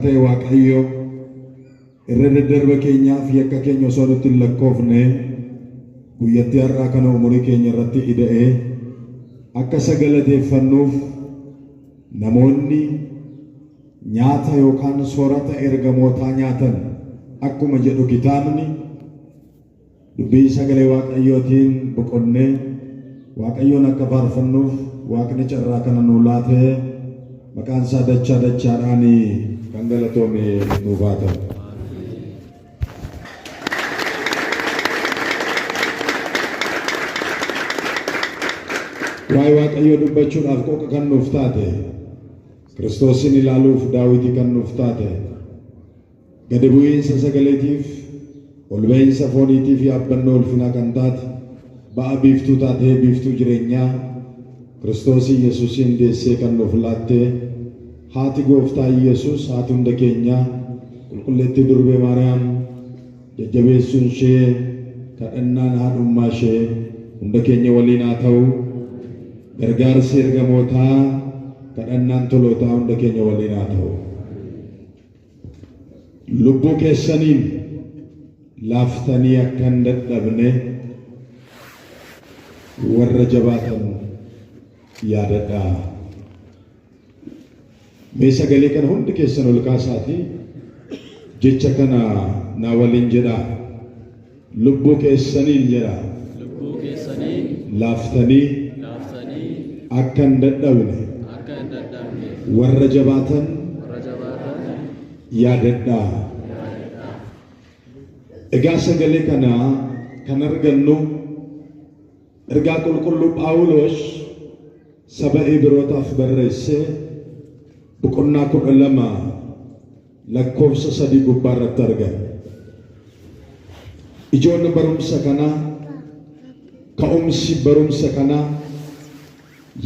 Ta'e Waaqayyo irra daddarba keenyaaf yakka keenya osoo nutti hin lakkoofne guyyattii har'aa kana umurii keenya irratti ida'ee akka isa galateeffannuuf namoonni nyaata yookaan soorata ergamootaa nyaatan akkuma jedhu kitaabni dubbii sagalee Waaqayyootiin boqonnee Waaqayyoon akka faarfannuuf Waaqni carraa kana nuu laatee maqaan isaa dachaa dachaadhaan kan galatoome nuuf haa ta'u. Waa'ee Waaqayyoo dubbachuudhaaf qoqa kan nuuf taate, Kiristoosin ilaaluuf daawitii kan nuuf taate, gadi bu'iinsa sagaleetiif, ol ba'iinsa fooniitiif yaabbannoo ulfinaa kan taate, ba'a biiftuu taatee biiftuu jireenyaa Kiristoos Iyyasuusiin deessee kan nuuf laatte, haati Gooftaa Iyyasuus, haati hunda keenyaa, Qulqulleettii Durbee Maariyaam, jajjabeessuun ishee, kadhannaan haadhummaa ishee hunda keenya waliin haa ta'u. Gargaarsi ergamootaa, kadhannaan tolootaa hunda keenya waliin haa ta'u. Lubbuu keessaniin laaftanii akka hin dadhabne warra jabaatan yaadadhaa. Mee sagalee kana hundi keessan ol kaasaatii jecha kana naa waliin jedhaa. Lubbuu keessaniin jedhaa. Lubbuu keessaniin laaftanii laaftanii akka hin dadhabne akka hin dadhabne warra jabaatan warra jabaatan yaadadhaa. yaadadhaa. Egaa sagalee kana kan argannu ergaa qulqulluu Phaawulos saba Ibrootaaf barreesse boqonnaa 12 lakkoofsa 3 gubbaa irratti arganna. Ijoon barumsa kanaa, ka'umsi barumsa kanaa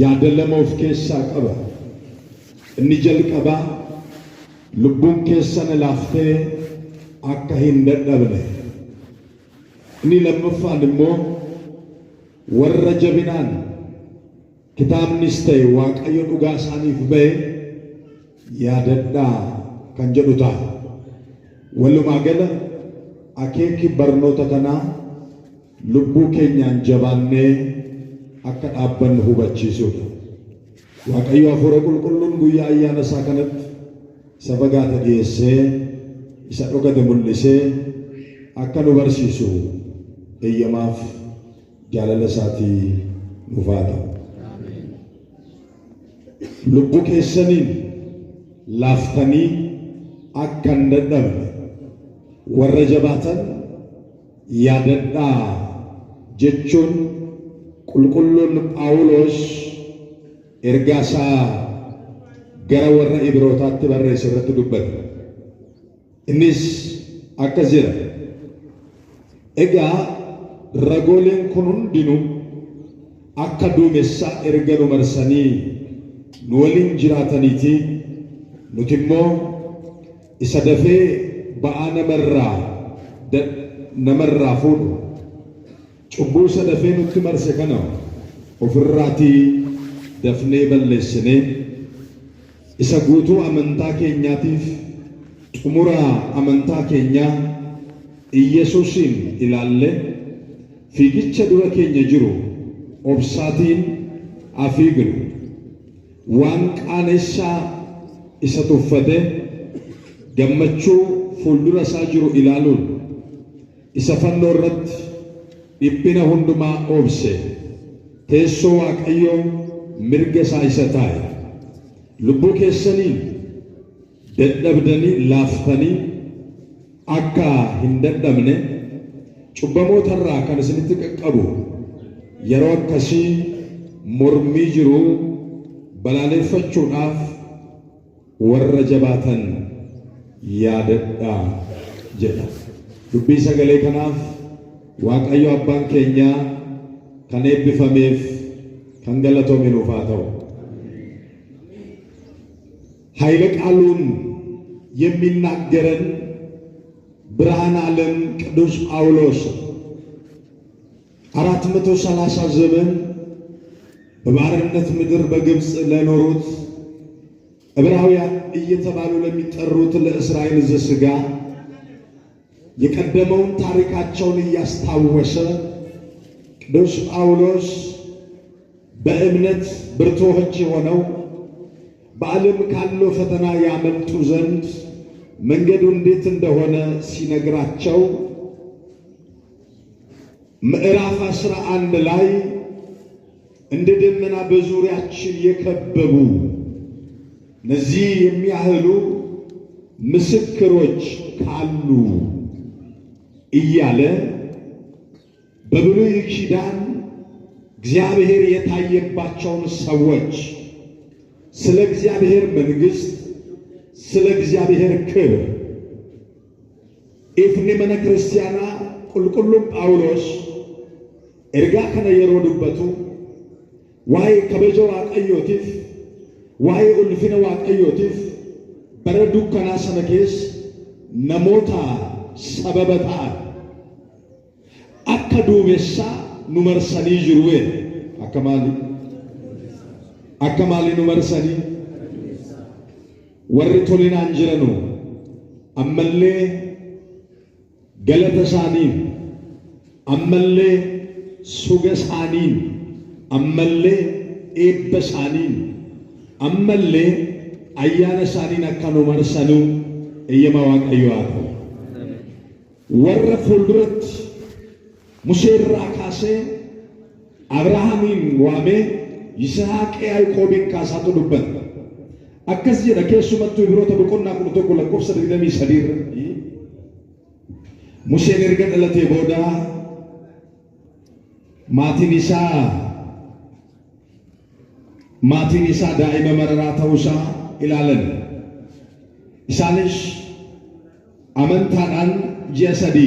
yaada lama of keessaa qaba. Inni jalqabaa lubbuun keessan laaftee akka hin dadhabne. Inni lammaffaan immoo warra jabinaan kitaabnis ta'e Waaqayyo dhugaa isaaniif ba'e yaadadhaa kan jedhu ta'a. Walumaa gala akeeki barnoota kanaa lubbuu keenyaan jabaannee akka dhaabbannu hubachiisuudha. Waaqayyo Hafuura Qulqulluun guyyaa ayyaana isaa kanatti isa fagaate dhiyeessee, isa dhokate mul'isee akka nu barsiisu eeyyamaaf jaalala isaatii nuuf haa ta'u. Lubbuu keessaniin laaftanii akka hin dadhabne warra jabaatan yaadadhaa jechuun qulqulluun Phaawulos ergaa isaa gara warra Ibrootaatti barreesse irratti dubbate. Innis akkas jedha. Egaa ragooleen kun hundinuu akka duumessaa erga nu marsanii nu waliin jiraataniitii, nuti immoo isa dafee ba'aa namarraa fuudhu, cubbuu isa dafee nutti marse kana ofirraatii dafnee balleessinee, isa guutuu amantaa keenyaatiif xumura amantaa keenyaa Iyyasuusiin ilaallee fiigicha dura keenya jiru obsaatiin haa fiignu. Waan qaanessaa isa tuffatee gammachuu fuuldura isaa jiru ilaaluun isa fannoo irratti dhiphina hundumaa obse teessoo Waaqayyoo mirga isaa isa taa'e. Lubbuu keessaniin dadhabdanii laaftanii akka hin dadhabne cubbamoota irraa kan isinitti qaqqabu yeroo akkasii mormii jiru balaaleeffachuudhaaf warra jabaatan yaadadhaa jedha. Dubbii sagalee kanaaf Waaqayyo Abbaan keenyaa kan eebbifameef kan galatoome nuuf haa ta'u. ኃይለ ቃሉን የሚናገረን ብርሃነ ዓለም ቅዱስ ጳውሎስ 430 ዘመን በባርነት ምድር በግብፅ ለኖሩት ዕብራውያን እየተባሉ ለሚጠሩት ለእስራኤል ዘሥጋ የቀደመውን ታሪካቸውን እያስታወሰ ቅዱስ ጳውሎስ በእምነት ብርቱዎች ሆነው በዓለም ካለው ፈተና ያመልጡ ዘንድ መንገዱ እንዴት እንደሆነ ሲነግራቸው ምዕራፍ 11 ላይ እንደ ደመና በዙሪያችን የከበቡ እነዚህ የሚያህሉ ምስክሮች ካሉ እያለ በብሉይ ኪዳን እግዚአብሔር የታየባቸውን ሰዎች ስለ እግዚአብሔር መንግሥት፣ ስለ እግዚአብሔር ክብር ifni mana kiristaanaa qulqulluun Phaawulos ergaa kana yeroo dubbatu waa'ee kabaja Waaqayyootiif, waa'ee ulfina Waaqayyootiif bara dukkanaa sana keessa namoota sababa ta'an akka duumessaa nu marsanii jiru jedhe. Akka maali? Akka maali nu marsanii? Warri tolinaan jiranu ammallee galata isaaniin, ammallee suga isaaniin, ammallee eebba isaaniin, ammallee ayyaana isaaniin akka nu marsanuu eeyyama Waaqayyoo haa ta'u. Warra fuulduratti Musee irraa kaasee Abrahaamiin waamee Yisihaaq Yaaqoobiin kaasaatu dubbata. Akkas jedha keessumattuu Ibroota boqonnaa 11 lakkoofsa 23 irratti. Museen erga dhalatee booda maatiin isaa daa'ima mararaa ta'uusaa ilaalan. Isaanis amantaadhaan ji'a 3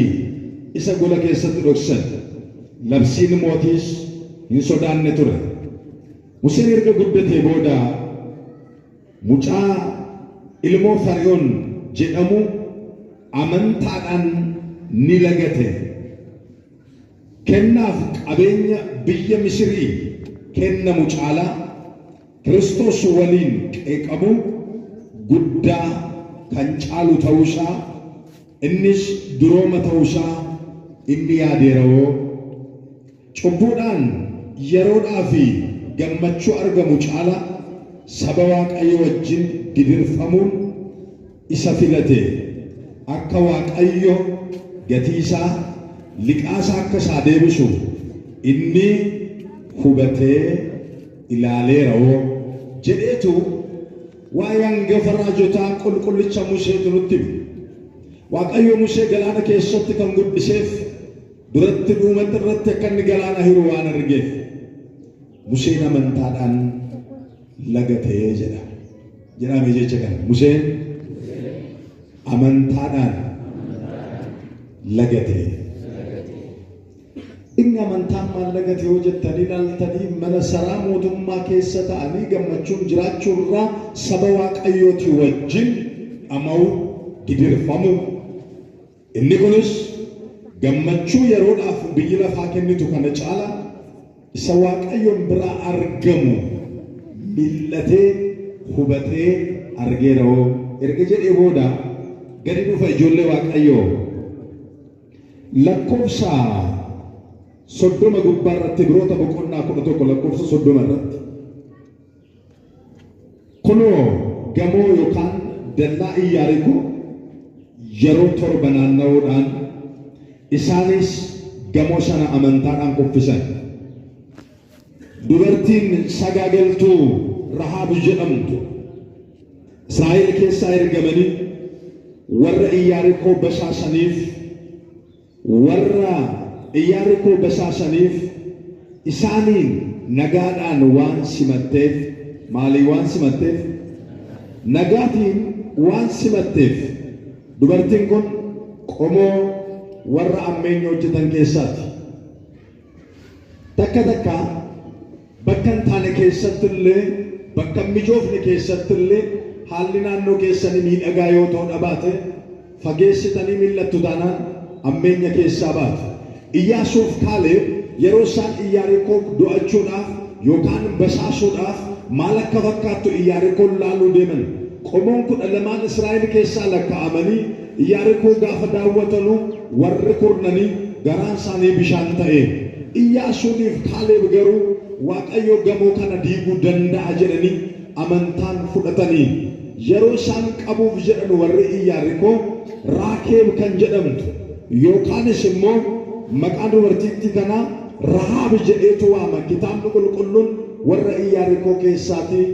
isa gola keessatti dhoksan. Labsiin mootiis hin sodaanne ture. Museen erga guddatee booda mucaa ilmoo Fari'oon jedhamu amantaadhaan ni lagate. Kennaaf qabeenya biyya Misirii kennamu caalaa Kiristoos waliin qeeqamu guddaa kan caalu ta'uusaa, innis durooma ta'uusaa inni yaadeerawoo. Cubbuudhaan yeroodhaa fi gammachuu argamu caalaa saba Waaqayyo wajjin gidirfamuun isa filate. Akka Waaqayyo gatii isaa, liqaa isaa akka isaa deebisu inni hubatee ilaaleerawoo jedheetu waa'ee hangafa raajotaa qulqullicha Museetu nutti hime. Waaqayyo Musee galaana keessatti kan guddiseef duratti dhuumatti irratti akka inni galaana hiru waan argeef Museen amantaadhaan lagatee jedha. Jedhame jecha kana. Museen amantaadhaan lagatee. Inni amantaan maal lagate yoo jettanii ilaaltanii, mana saraa mootummaa keessa ta'anii gammachuun jiraachuu irraa saba Waaqayyooti wajjin dhama'uu, gidirfamuu. Inni kunis gammachuu yeroodhaaf biyyi lafaa kennitu kana caala isa Waaqayyoon biraa argamu mil'atee hubatee argeera hoo erga jedhee booda gadi dhufa ijoollee Waaqayyoo. Lakkoofsa 30 gubbaa irratti, Ibroota boqonnaa 11 lakkoofsa 30 irratti, kunoo gamoo yookaan dallaa Iyyaarikoo yeroo 7 naanna'uudhaan isaanis gamoo sana amantaadhaan kuffisan. Dubartiin sagaagaltuu Rahaab jedhamtu Israa'el keessaa ergamanii warra Iyyaarikoo basaasaniif, warra Iyyaarikoo basaasaniif isaaniin nagaadhaan waan simatteef, maalii waan simatteef? Nagaatiin waan simatteef. Dubartiin kun qomoo warra ammeenya hojjetan keessaati. Takka takka bakka hin taane keessatti illee, bakka hin mijoofne keessatti illee, haalli naannoo keessanii miidhagaa yoo ta'u dhabaate, fageessitanii mil'attu taanaan ammeenya keessaa baatu. Iyyaasuuf Kaaleeb yeroo isaan Iyyaarikoo do'achuudhaaf yookaan basaasuudhaaf maal akka fakkaattu Iyyaarikoon laaluu deeman. Qomoon 12 Israa'el keessaa lakkaa'amanii Iyyaarikoo gaafa daawwatanu warri kurnanii garaan isaanii bishaan ta'e. Iyyaasuuniif Kaaleeb garuu Waaqayyo gamoo kana diiguu danda'a jedhanii amantaan fudhatanii. Yeroo isaan qabuuf jedhan warri Iyyaarikoo Raakeeb kan jedhamtu yookaanis immoo maqaa dubartiittii kanaa Rahaab jedheetu waama kitaabni qulqulluun warra Iyyaarikoo keessaatii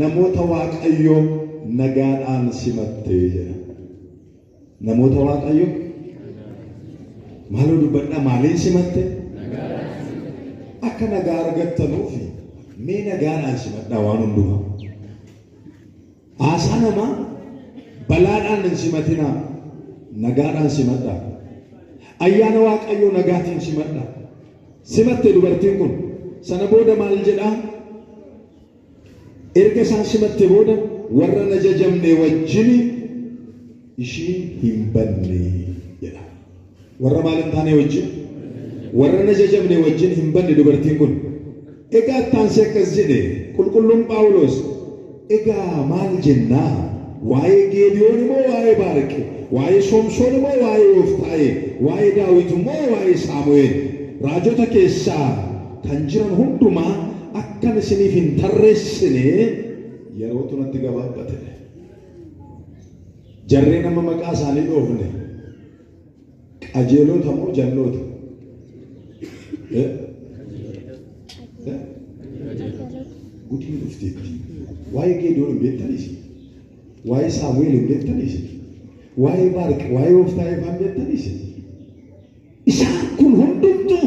namoota Waaqayyo nagaadhaan simatte jedha. Namoota Waaqayyo maaloo dubbadhaa maaliin simatte? Akka nagaa argattanuufi mee nagaadhaan simadhaa waan hundumaa. Haasaa namaa balaadhaan hin simatinaa, nagaadhaan simadhaa. Ayyaana Waaqayyoo nagaatiin simadhaa. Simatte dubartiin kun. Sana booda maal jedhaa? Erga isaan simatte booda warra hin ajajamne wajjin ishiin hin banne jedha. Warra maal hin taane wajjin? Warra hin ajajamne wajjin hin banne dubartiin kun. Egaa ittaansee akkas jedhe qulqulluun Phaawulos, Egaa maal jennaa? Waa'ee Geediyoon moo waa'ee Baarqi? Waa'ee Soomsoon moo waa'ee Yooftaahee? Waa'ee Daawit moo waa'ee Saamu'eel? Raajota keessaa kan jiran hundumaa akkan isiniif hin tarreessine yerootu natti gabaabbate. Jarreen amma maqaa isaanii dhoofne qajeelota moo jalloota? Eh? Eh? Gudiin dhufteetti. Waa'ee Geediyoon hin beektaniis? Waa'ee Saamu'eel hin beektaniis? Waa'ee Baarq, waa'ee Yooftaahee fa'aa hin beektaniis? Isaan kun hundumtuu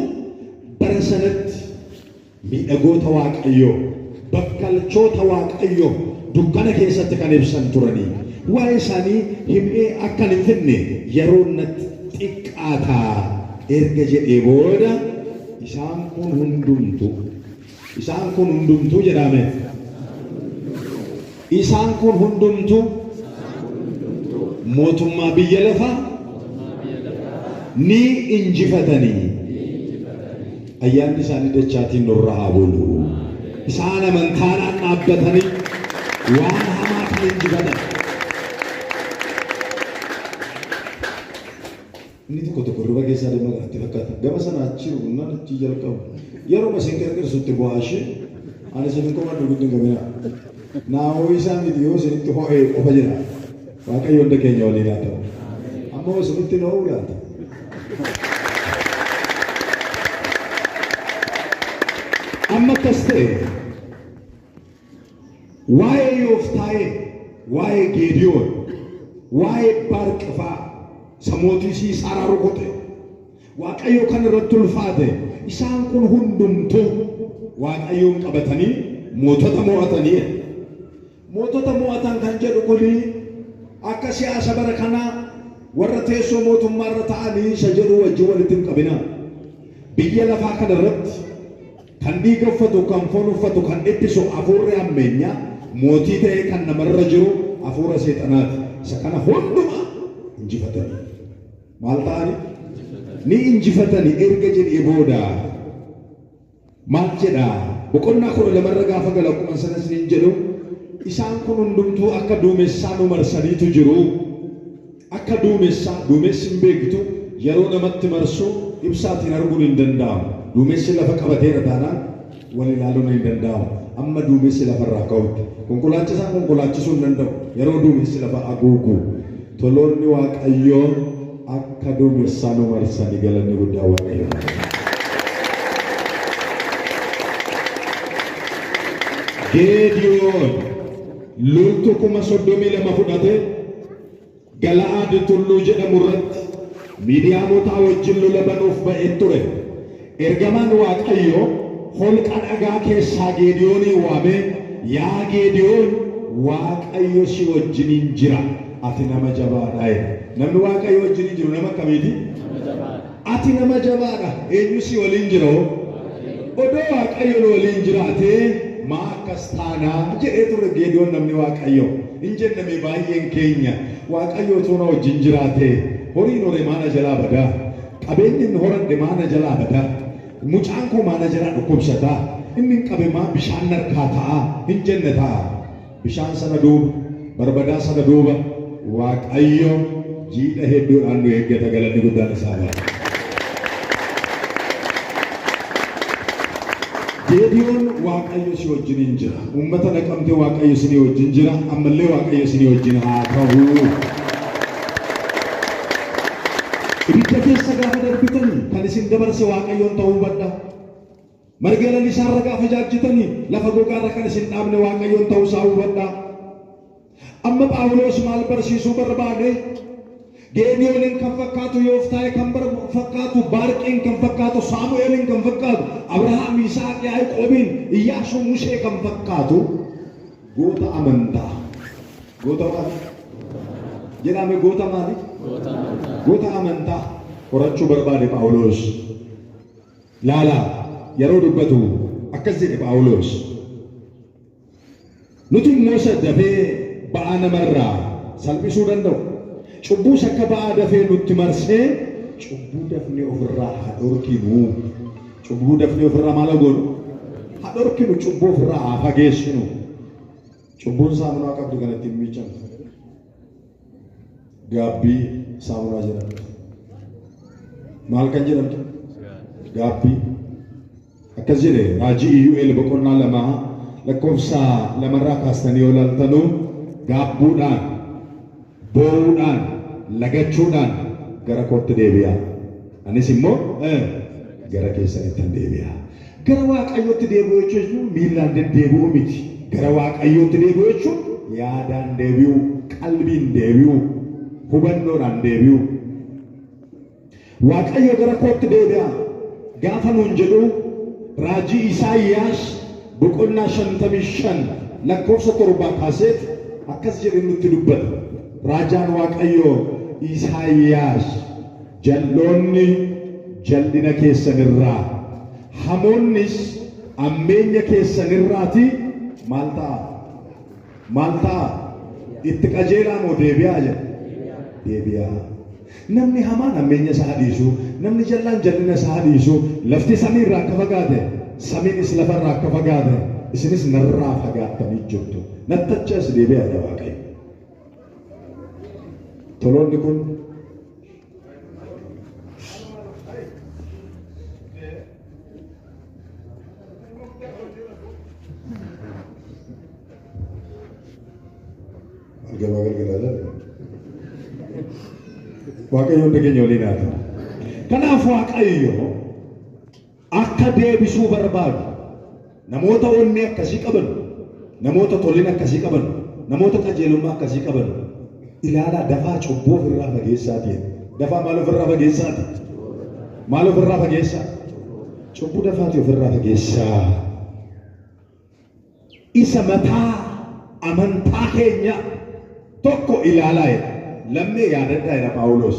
bara sanatti miidhagoota Waaqayyoo, bakkalchoota Waaqayyoo dukkana keessatti kan ibsan turanii. Waa'ee isaanii himee akkan hin fixne yeroon natti xiqqaata erga jedhee booda isaan kun hundumtuu isaan kun hundumtuu jedhaame. Isaan kun hundumtuu mootummaa biyya lafaa ni injifatanii. Ayyaanni isaanii dachaatiin nurra haa bulu. Isaan amantaadhaan dhaabbatanii waan hamaa kan injifatan. Inni tokko tokko hirriba keessaa deemaa kanatti fakkaata. Gama sana achi rukunnaan achi jalqabu. Yeruma isin qirqirsutti bu'aa ishee ani isin hin qomadhu giddu hin qabinaa. Naa ho'isaa miti yoo isinitti ho'ee qofa jira. Waaqayyo hunda keenya waliin haa ta'u. Amma hoo isinitti hin ho'uu laata? Amma akkas ta'e waa'ee Yooftaahee, waa'ee Geediyoon, waa'ee Baarq fa'aa isa mootii Siisaaraa rukute, Waaqayyo kan irratti ulfaate, isaan kun hundumtuu Waaqayyoon qabatanii mootota mo'atanii. Mootota mo'atan kan jedhu kuni akka siyaasa bara kanaa warra teessoo mootummaa irra ta'anii isa jedhu wajjin walitti hin qabinaa. Biyya lafaa kana irratti Kan dhiiga uffatu, kan foon uffatu, kan dhiphisu hafuurri hammeenyaa mootii ta'ee kan namarra jiru hafuura seexanaati. Isa kana hundumaa injifatanii. Maal ta'ani? Ni injifatani erga jedhee booda maal jedha? Boqonnaa 12 irra gaafa galu akkuma sana isiniin jedhu isaan kun hundumtuu akka duumessaa nu marsaniitu jiru. Akka duumessaa, duumessi hin beektu, yeroo namatti marsu ibsaatiin arguun hin danda'amu. Duumessi lafa qabateera taanaan wal ilaaluun hin danda'amu. Amma duumessi lafarraa ka'utti. Konkolaachisaan konkolaachisuu hin danda'u yeroo duumessi lafa haguugu. Toloonni Waaqayyoo akka duumessaa nu marsanii galanni guddaan Waaqayyoof haa ta'u. Geediyoon loltuu 32,000 fudhatee Gala'aad tulluu jedhamu irratti Miidiyaamotaa wajjin lola banuuf ba'ee ture. Ergamaan Waaqayyoo holqa dhagaa keessaa Geediyooniin waamee, Yaa Geediyoon, Waaqayyo si wajjiniin jira, ati nama jabaadha jedhe. Namni Waaqayyo wajjiniin jiru nama akkamiiti? Ati nama jabaadha. Eenyu si waliin jira hoo? Odoo Waaqayyo nu waliin jiraatee maa akkas taanaa jedhee ture Geediyoon namni Waaqayyo. Hin jenna mee baay'een keenya Waaqayyo utuu na wajjin jiraatee horiin hore maa na jalaa badaa? Qabeenyi inni horadhe maa na jalaa badaa? Mucaan koo maa na jalaa dhukkubsataa? Inni hin qabe maa bishaan narkaa ta'a hin jenne ta'a. Bishaan sana duuba, barbadaa sana duuba Waaqayyo jiidha hedduudhaan nu eeggata galanni guddaan isaa ba'a. Geediyoon Waaqayyo si wajjiniin jira. Uummata naqamte Waaqayyo isinii wajjin jira. Ammallee Waaqayyo isinii wajjin haa ta'u. Ibidda keessa gaafa darbitanii kan isin dabarse Waaqayyoon ta'uu hubadhaa. Marga lalisaarra gaafa jaajjitanii lafa gogaarra kan isin dhaabne Waaqayyoon ta'uu isaa hubadhaa. Amma Phaawulos maal barsiisuu barbaade? Geediyooniin kan fakkaatu, Yooftaa'e kan fakkaatu, Baarqiin kan fakkaatu, Saamu'eeliin kan fakkaatu, Abrahaam, Yisaaq, Yaaqoobiin, Iyyaasuu, Musee kan fakkaatu goota amantaa. Goota maali? Jedhame goota maali? Goota amantaa. Goota amantaa horachuu barbaade Phaawulos. Laalaa yeroo dubbatu akkas jedhe Phaawulos. Nuti immoo isa dafee ba'aa namarraa salphisuu danda'u. Cubbuus akka ba'aa dafee nutti marsee cubbuu dafnee ofirraa haa dhorkinu. Cubbuu dafnee ofirraa maal goonu? Haa dhorkinu, cubbuu ofirraa haa fageessinu. Cubbuun saamunaa qabdu kan ittiin miicamtu. Gaabbii saamunaa jedhamtu. Maal kan jedhamtu? Gaabbii. Akkas jedhe raajii Iyyu'eel boqonnaa 2 lakkoofsa 2rraa kaastanii yoo ilaaltanu gaabbuudhaan, boo'uudhaan, lagachuudhaan gara kootti deebi'aa. Anis immoo gara keessanittan deebi'a. Gara Waaqayyootti deebi'uu jechuun miillaan deddeebi'uu miti. Gara Waaqayyootti deebi'uu jechuun yaadaan deebi'uu, qalbiin deebi'uu, hubannoodhaan deebi'uu. Waaqayyo gara kootti deebi'aa gaafa nuun jedhu raajii Isaayyaas boqonnaa 55 lakkoofsa 7 kaaseet akkas jedhee nutti dubbata. Raajaan Waaqayyoo Isaayyaas jal'oonni jal'ina keessanirraa hamoonnis ammeenya keessanirraati maal ta'a? Maal ta'a? Itti qajeelaa moo deebi'aa jedha? Deebi'aa. Namni hamaan hammeenya isaa dhiisu, namni jal'aan jal'ina isaa dhiisu, lafti samii irraa akka fagaate, samiinis lafa irraa akka fagaate, isinis narraa fagaattanii jirtu. Natti achi as deebi'aa jedha Waaqayyo. Toloonni kun Gabaa galgalaa jala. Waaqayyo hunda keenya waliin haa ta'u. Kanaaf Waaqayyo akka deebisuu barbaadu namoota onnee akkasii qaban, namoota tolina akkasii qaban, namoota qajeelummaa akkasii qaban ilaalaa dafaa cubbuu ofirraa fageessaati. Dafaa maal ofirraa fageessaati? Maal ofirraa fageessaa? Cubbuu dafaati ofirraa fageessaa. Isa mataa amantaa keenya tokko ilaalaa jedha. Lammee yaadadhaa jedha Phaawulos.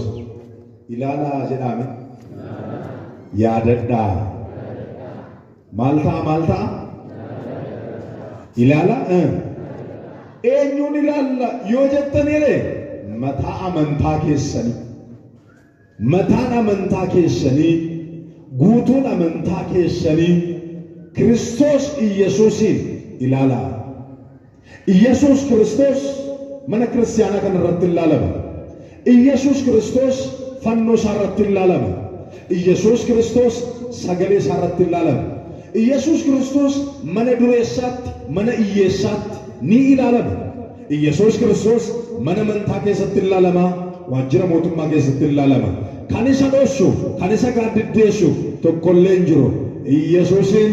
Ilaalaa jedhaame. Yaadadhaa. Maal ta'a maal ta'a? Ilaalaa. Eenyuun ilaalla yoo jettanii mataa amantaa keessanii. Mataan amantaa keessanii, guutuun amantaa keessanii Kiristoos Iyyasuusiin ilaalaa. Iyyasuus Kiristoos mana kiristiyaanaa kana irratti ilaalama. Iyyasuus Kiristoos fannoo isaa irratti ilaalama. Iyyasuus Kiristoos sagalee isaa irratti ilaalama. Iyyasuus Kiristoos mana dureessaatti, mana hiyyeessaatti ni ilaalama. Iyyasuus Kiristoos mana amantaa keessatti ilaalama, waajjira mootummaa keessatti ilaalama. Kan isa dhossu, kan isa gaaddiddeessu tokkollee hin jiru. Iyyasuusiin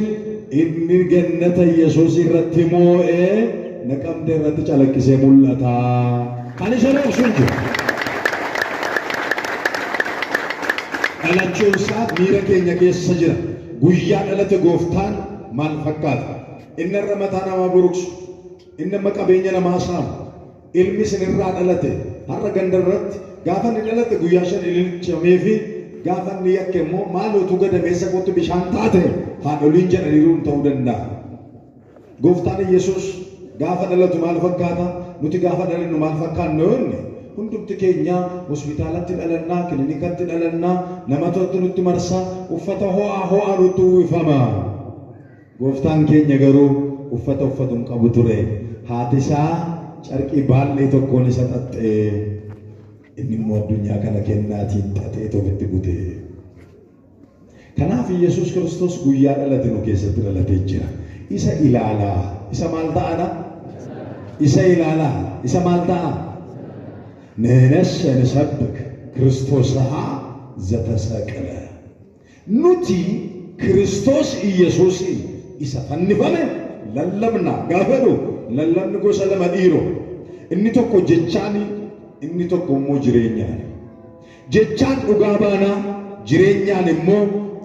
inni gannata Iyyasuus irratti moo'ee naqamtee irratti calaqqisee mul'ata. Kan isa dhoksu hin jiru. Dhalachuun isaa miira keenya keessa jira. Guyyaa dhalate gooftaan maal fakkaata? Inni irra mataa namaa buruqsu, inni amma qabeenya namaa saamu, ilmi isinirraa dhalate har'a ganda irratti gaafa inni dhalate guyyaa 5 ililchamee fi gaafa inni yakke immoo maal utuu gadameessa kootti bishaan taate haadholiin jedhaniiruun ta'uu danda'a. Gooftaan Iyyasuus gaafa dhalatu maal fakkaata? Nuti gaafa dhalannu maal fakkaanna yoo inni? Hundumti keenya hospitaalatti dhalannaa, kilinikatti dhalannaa, namatu nutti marsaa, uffata ho'aa ho'aa nutti uwwifama. Gooftaan keenya garuu uffata uffatu hin qabu ture. Haati isaa carqii baallee tokkoon isa xaxxee inni immoo addunyaa kana kennaatiin xaxee ofitti bute. Kanaaf Yesuus Kiristoos guyyaa dhalate nu keessatti dhalatee jira. Isa ilaalaa. Isa maal ta'ana? Isa ilaalaa. Isa maal ta'a? ንሕነሰ ንሰብክ ክርስቶስሃ ዘተሰቅለ nuti Kiristoos Iyesuus isa fannifame lallabna. Gaafa jedhu lallabni gosa lama dhiiroo. Inni tokko jechaani, inni tokko immoo jireenyaan. Jechaan dhugaa baanaa, jireenyaan immoo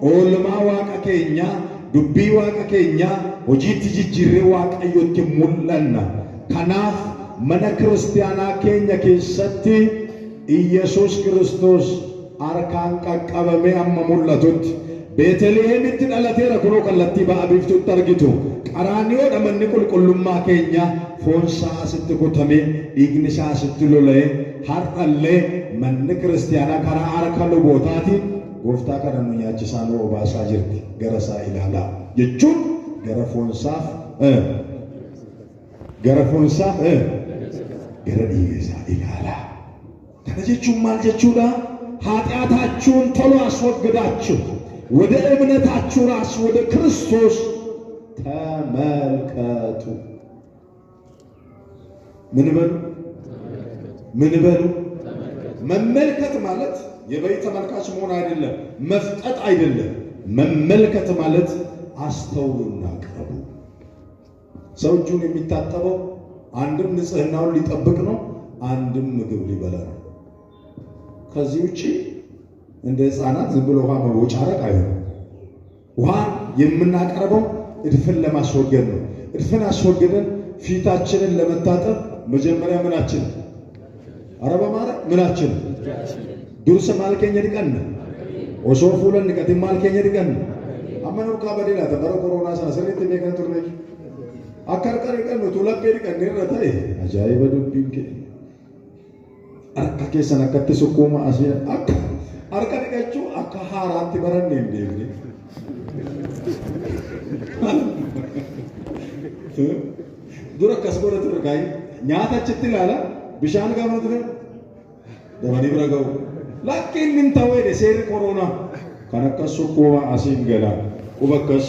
oolmaa Waaqa keenyaa, dubbii Waaqa keenyaa hojiitti jijjiirree Waaqayyotti mul'anna. Kanaaf mana kiristaanaa keenya keessatti Iyesuus Kiristoos harkaan qaqqabamee amma mul'atutti Beetelihemitti dhalateera kunoo kallattii ba'a biiftuutti argitu. Qaraaniyoodha manni qulqullummaa keenya foon isaa asitti kutamee dhiigni isaa asitti lola'ee har'allee manni kiristaanaa karaa harka lubootaatiin gooftaa kana nu nyaachisaa nu obaasaa jirti. Gara isaa ilaalaa jechuun gara foonsaaf gara foonsaaf gara dhiiga isaa ilaalaa. Kana jechuun maal jechuudha? ኃጢአታችሁን ቶሎ አስወግዳችሁ ወደ እምነታችሁ ራስ ወደ ክርስቶስ ተመልከቱ። ምን በሉ? ምን በሉ? መመልከት ማለት የበይ ተመልካች መሆን አይደለም፣ መፍጠጥ አይደለም። መመልከት ማለት አስተውሉና ቅረቡ። ሰው እጁን የሚታጠበው አንድም ንጽህናውን ሊጠብቅ ነው፣ አንድም ምግብ ሊበላ ነው። ከዚህ ውጪ እንደ ሕፃናት ዝም ብሎ ውሃ መቦጫረቅ አይሆንም። ውሃ የምናቀርበው እድፍን ለማስወገድ ነው። እድፍን አስወግደን ፊታችንን ለመታጠብ መጀመሪያ ምናችን ኧረ በማርያም ምናችን dursa maal keenya dhiqanna? Osoo fuula hin dhiqatin maal keenya dhiqanna? Amma nurkaa badee laata bara koronaa sana sirriitti beekan turre. Akka harka dhiqannu utuu laphee dhiqanne irra ta'e ajaa'iba dubbiin keenya. Harka keessan akkatti sukkuuma asii akka harka dhiqachuu akka haaraatti baranne hin deemne. Dura akkas godha ture kaayii nyaata achitti ilaala bishaan gaafa dhufe dabanii bira ga'u. Lakki inni hin ta'u jedhe seerri koronaa. Kan akkas sukkuuma asiin gala quba akkas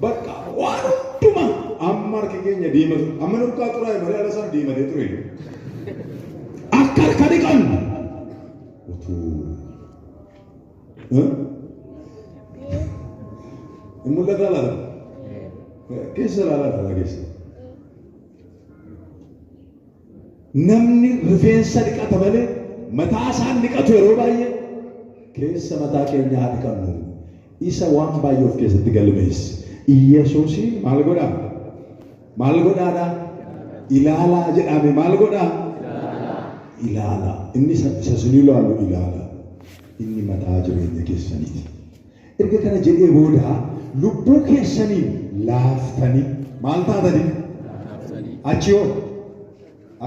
bakka waan hundumaa amma harki keenya diimatu amma nurkaa xuraa'e malee ala sana diimatee ture. Akka harka dhiqannu utuu hin mul'ataa laata? Keessa ilaalaa laata keessa? Namni rifeensa dhiqata malee mataa isaan dhiqatu yeroo baay'ee keessa mataa keenya haa dhiqannu. Isa waan baay'ee of keessatti galmeessa. Iyesuus maal godhaa? Maal godhaadha? Ilaalaa jedhame maal godhaa? Ilaalaa. Inni isa isin ilaalu ilaalaa. Inni mataa jireenya keessaniiti. Erga kana jedhee booda lubbuu keessanii laaftanii maal taatanii? Achi hoo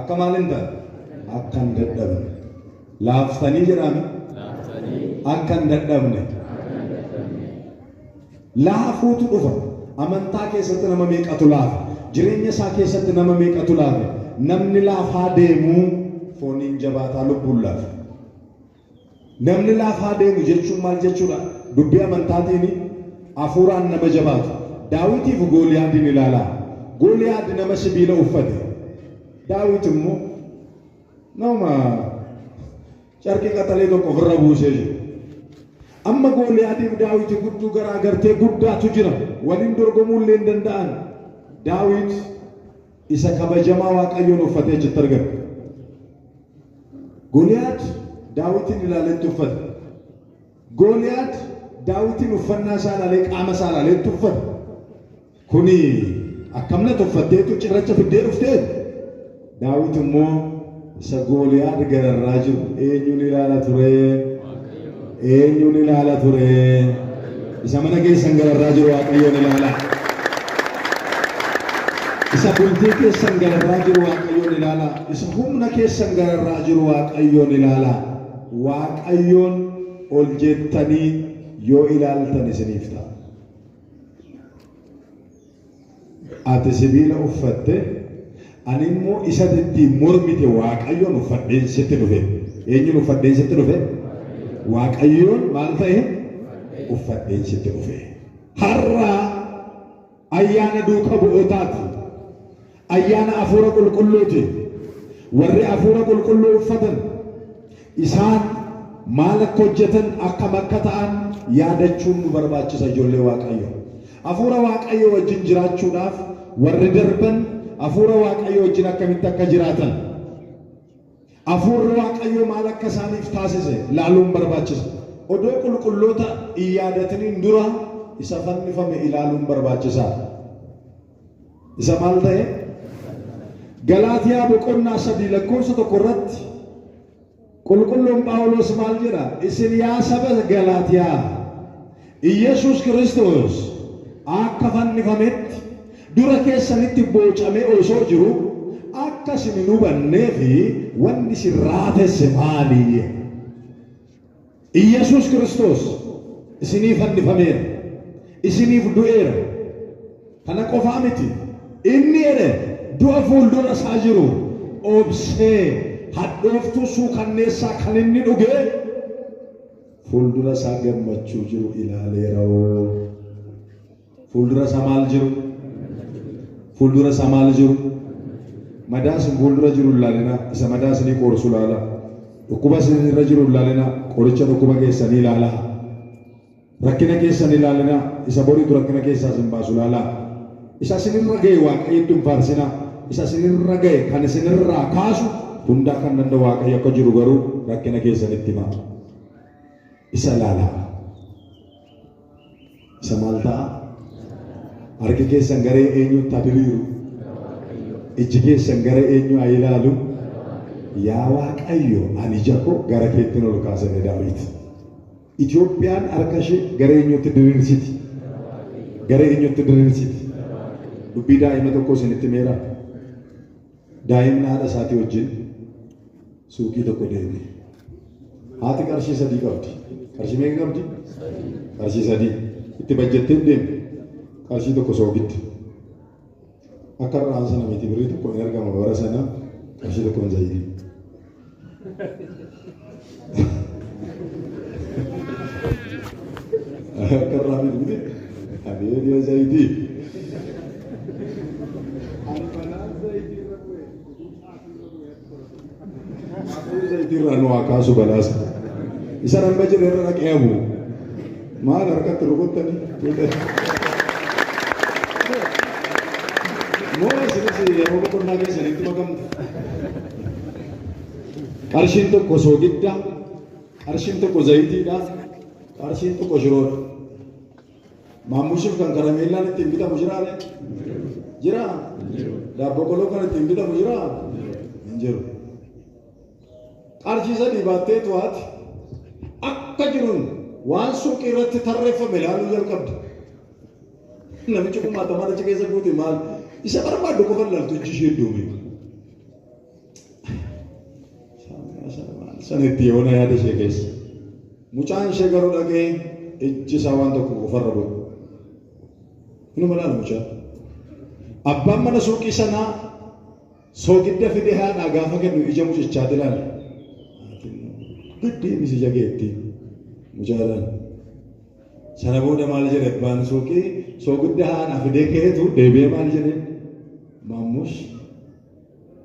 akka maal hin taane? Akka hin dadhabne. Laaftanii jedhame? Akka hin dadhabne. Laafuutu dhufa. Amantaa keessatti nama meeqatu laafe? Jireenya isaa keessatti nama meeqatu laafe? Namni laafaa deemuu fooniin jabaataa lubbuun laafe. Namni laafaa deemu jechuun maal jechuudha? Dubbii amantaatiin hafuuraan nama jabaatu. Daawitiif Gooliyaadiin ilaalaa. Gooliyaad nama sibiila uffate. Daawit immoo nama carqii qaxalee tokko ofirra buusee jira. Amma Gooliyaadiif Daawiti gudduu garaagartee guddaatu jira. Waliin dorgomuu illee hin danda'an. Daawit isa kabajamaa Waaqayyoon uffatee achitti argame. Gooliyaad Daawitiin ilaaleetti uffate. Gooliyaad Daawitiin uffannaa isaa ilaalee qaama isaa ilaaleetti uffate. Kuni akkamna tuffatteetu cirracha fiddee dhuftee? Daawit immoo isa Gooliyaad gararraa jiru eenyuun ilaala ture? Eenyuun ilaala ture? Isa mana keessan gararraa jiru Waaqayyoon ilaala. Isa bultii keessan gararraa jiru Waaqayyoon ilaala. Isa humna keessan gararraa jiru Waaqayyoon ilaala. Waaqayyoon ol jettanii yoo ilaaltan isiniif ta'a. Ati sibiila uffatte, ani immoo isa ittiin mormite Waaqayyoon uffadheen sitti dhufe. Eenyuun uffadheen sitti dhufe? Waaqayyoon maal ta'e? Uffadheen sitti dhufe. Har'a ayyaana duuka bu'ootaati. Ayyaana hafuura qulqulluuti. Warri hafuura qulqulluu uffatan isaan maal akka hojjetan akkam akka ta'an yaadachuun nu barbaachisa ijoollee Waaqayyo. Hafuura Waaqayyo wajjin jiraachuudhaaf warri darban hafuura Waaqayyo wajjin akkamitti akka jiraatan hafuurri Waaqayyo maal akka isaaniif taasise ilaaluun barbaachisa. Odoo qulqulloota hin yaadatiniin dura isa fannifame ilaaluun barbaachisaadha. Isa maal ta'e? Galaatiyaa boqonnaa 3 lakkoofsa 1 irratti qulqulluun Phaawulos maal jedha? Isin yaa saba Galaatiyaa, Iyyasuus Kiristoos akka fannifametti dura keessanitti boocamee osoo jiru akka isin hin hubannee fi wanni isin raatesse maali? Iyyasuus Kiristoos isinii fannifameera. Isiniif du'eera. Kana qofaa miti. Inni jedhe du'a fuuldura isaa jiru obsee hadhooftuu suukanneessaa kan inni dhuge fuuldura isaa gammachuu jiru ilaaleera'oo. Fuuldura isaa maal jiru? Fuuldura isaa maal jiru? Madaa isin fuuldura jiru hin ilaalinaa. Isa madaa isinii qoorsu ilaalaa. Dhukkuba isin irra jiru hin ilaalinaa. Qoricha dhukkuba keessanii ilaalaa. Rakkina keessan ilaalinaa. Isa boriitu rakkina keessaa isin baasu ilaalaa. Isa isinirra ga'e Waaqayyotti hin faarsinaa. Isa isinirra ga'e kan isinirraa kaasu hundaa kan danda'u Waaqayyo akka jiru garuu rakkina keessanitti himaa. Isa ilaalaa. Isa maal ta'a? Harki keessan gara eenyutti haa diriiru? Ijji keessan gara eenyu haa ilaalu? Yaa Waaqayyo, ani ija koo gara keettin ol kaasa jedhe Daawit. Itoophiyaan harka ishee gara eenyutti diriirsiti? Gara eenyutti diriirsiti? Dubbii daa'ima tokko isinitti himeera. Daa'imni haadha isaatii wajjin suuqii tokko deeme. Haati qarshii 3 qabdi. Qarshii meeqa qabdi? Qarshii 3. Itti bajjattee deemte. Qarshii tokko soogidda. Akka har'aan sana miti birrii tokko hin argama bara sana qarshii tokkoon zayitii. Akka irraa miti miti. Abeet zayitii. Ani balaa zayitii irra bu'e utuu xaafii irra bu'e atti tola. Waaqayyo zayitii irraa nu haa kaasu balaasa. Isa ramba jedhe irra dhaqee habu. Maal harkatti rukuttanii tuutanii. Moo isinis yeroo boqonnaa keessanitti makamtu. Qarshiin tokko soogidda, qarshiin tokko zayitiidha, qarshiin tokko shiroodha. Maammushiif kan karameellaan ittiin bitamu jiraa ree? Jiraa? Daabboo qoloo kan ittiin bitamu jiraa? Hin jiru. Qarshii 3 baatteetu haati akka jiruun waan suuqii irratti tarreeffame ilaaluu jalqabde. Namichi kumaatamaan achi keessa guute maal isa barbaaddu qofa ilaaltu ijji ishee iddoome. Sana itti yoona yaada ishee keessa. Mucaan ishee garuu dhaqee ijji isaa waan tokko qofarra bu'e. Inuma laala mucaan. Abbaan mana suuqii sanaa soogidda fidee haadhaa gaafa kennu ija mucichaati ilaale. Gad deebisi ija keetti mucaadhaan. Sana booda maal jedhe abbaan suuqii soogidda haadhaa fidee keetu deebi'ee maal jedheen? Maammush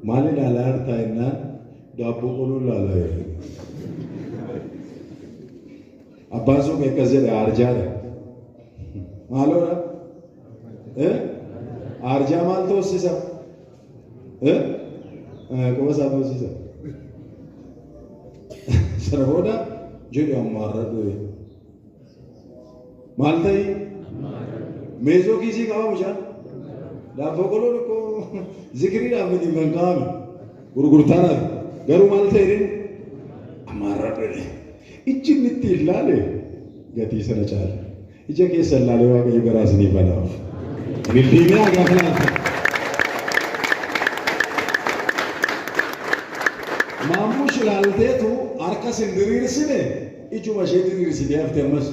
Maal ilaalaa jirtaa jennaan daabboo qoloo ilaalaa jira. Abbaan suuqii akkas jedhe arjaadha. Maaloodha? Eh? Arjaa maal toossisa? Eh? Quba isaa toossisa. Sana booda jedhe amma har'a du'e. Maal ta'i? Meezoo kiisii qaba mucaan. Daabboo qoloon ikkoo zikiriidhaaf miti kan kaa'ame. Gurgurtaadhaaf. Garuu maal ta'e inni? Amaarra dhodhe. Ijji inni itti ilaale gatii sana caala. Ija keessa ilaalee Waaqayyo garaa isinii banaaf. Bildiinaa gaafa laaltan. Maammush ilaalteetu harka sin diriirsine Ijuma ishee diriirsitee hafte ammas.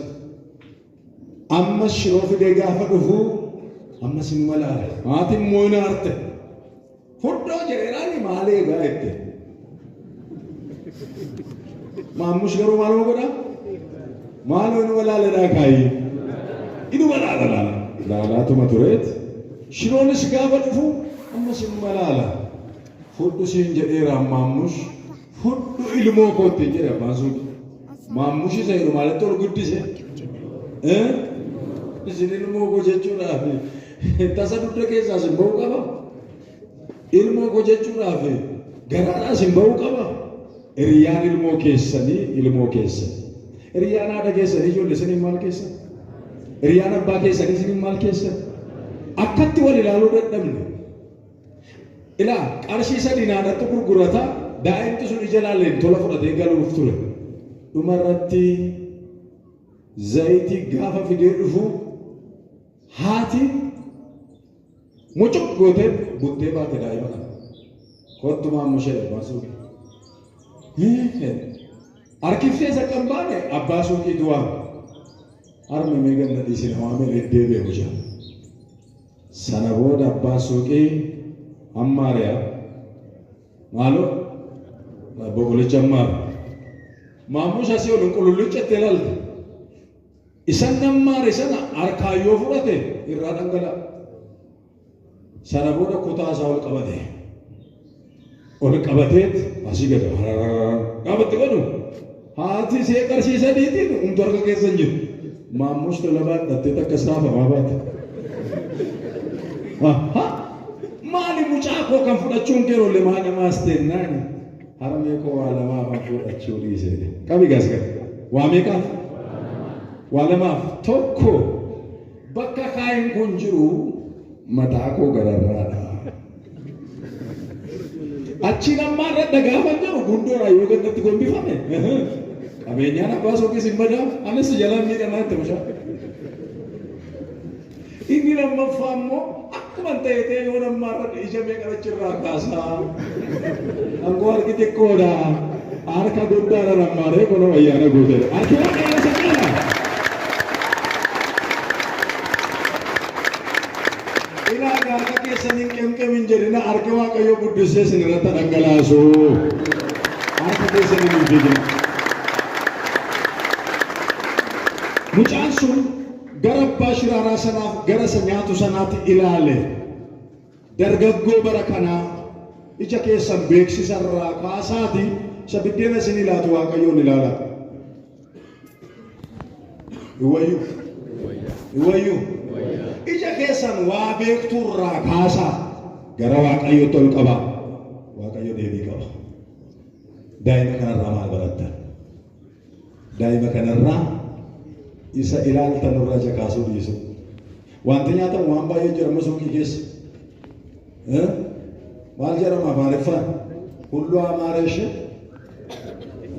Ammas shiroo fidee gaafa dhufu Ammas inuma laala. Haati immoo hin aarte. Fudhoo jedheeraani maal eegaa jette. Maammush garuu maaluma godhaa? Maaloo inuma laaladhaa kaayii. Inuma laala laala. Laalaatuma tureet. Shiroonis gaafa dhufu ammas inuma laala. Fudhu siin jedheera Maammush. Fudhu ilmoo koo ittiin jedhe abbaan suuqii. Maammush isa jedhu maalitti ol guddise? Eh? Isin ilmoo koo jechuudhaaf tasa dugda keessaa isin ba'uu qaba? Ilmoo koo jechuudhaaf garaadhaa isin ba'uu qaba? Hiriyaan ilmoo keessanii ilmoo keessan. Hiriyaan haadha keessanii ijoollee isiniin maal keessan? Hiriyaan abbaa keessanii isiniin maal keessan? Akkatti wal ilaaluu dadhabne. Ilaa qarshii sadiin haadhatti gurgurata daa'imti sun ija laaleen tola fudhatee galuuf ture. Dhuma irratti zayitii gaafa fidee dhufu haati mucuq gootee buttee baate daa'ima kana. Kottu maammushee abbaan suuqii. Harkiftee isa kan baane abbaa suuqiitu waame. Harme mee ganna dhiisina waamee deddeebi'e mucaan. Sana booda abbaan suuqii ammaariyaa maaloo boqolicha ammaara. Maammush asii ol qulullucca itti ilaalte. Isan nammaare sana harkaan yoo fudhate irraa dhangala'a. Sana booda kutaa isaa ol qabate. Ol qabateet asii gad gaafa itti godhu haati ishee qarshii sadiitiin humtu harka keessa hin jiru. Maammush tola baadhattee takka saafamaa baate. Maali mucaa koo kan fudhachuun kee oolle maa dhamaas tennaani. Harmee koo waa lamaaf an fudhachuu dhiise. Qabi gaas qabi. Waa meeqaaf? Waa lamaaf. Tokko bakka kaayin kun jiru mataa koo gararraadha. Achiin ammaa irra gaafa jiru gundoodha yoo gannatti gombifame. Qabeenyaan abbaa sookis hin badaa anis jalaan miidhamaa itti mushaa. Inni lammaffaa immoo akkuma ta'e ta'e yoo nammaa irra ija meeqa achirraa kaasaa. Angoo harki xiqqoodha. Harka guddaadha lammaaree kunoo ayyaana guuteedha. Harki waaqayyo isa caala. Ilaa harka keessaniin qemqem hin jedhina harki waaqayyo guddisee isin irratti dhangalaasu. Harka keessaniin hin fiigina. Mucaan sun gara abbaa shiraaraa sanaaf gara isa nyaatu sanaatti ilaale. Dargaggoo bara kanaa ija keessan beeksisa irraa kaasaati isa biddeena isin ilaatu waaqayyoon ilaala. Iwwayyuu. Iwwayyuu. Ija keessan waa beektuu irraa kaasaa gara waaqayyootti ol qabaa. Waaqayyo deebii qaba. Daa'ima kanarraa maal barattan? Daa'ima kanarraa isa ilaaltan irraa ija kaasuu dhiisu. Wanti nyaatamu waan baay'ee jira amma suuqii keessa. Maal jedhama Amaariffaan? Hulluu Amaareeshe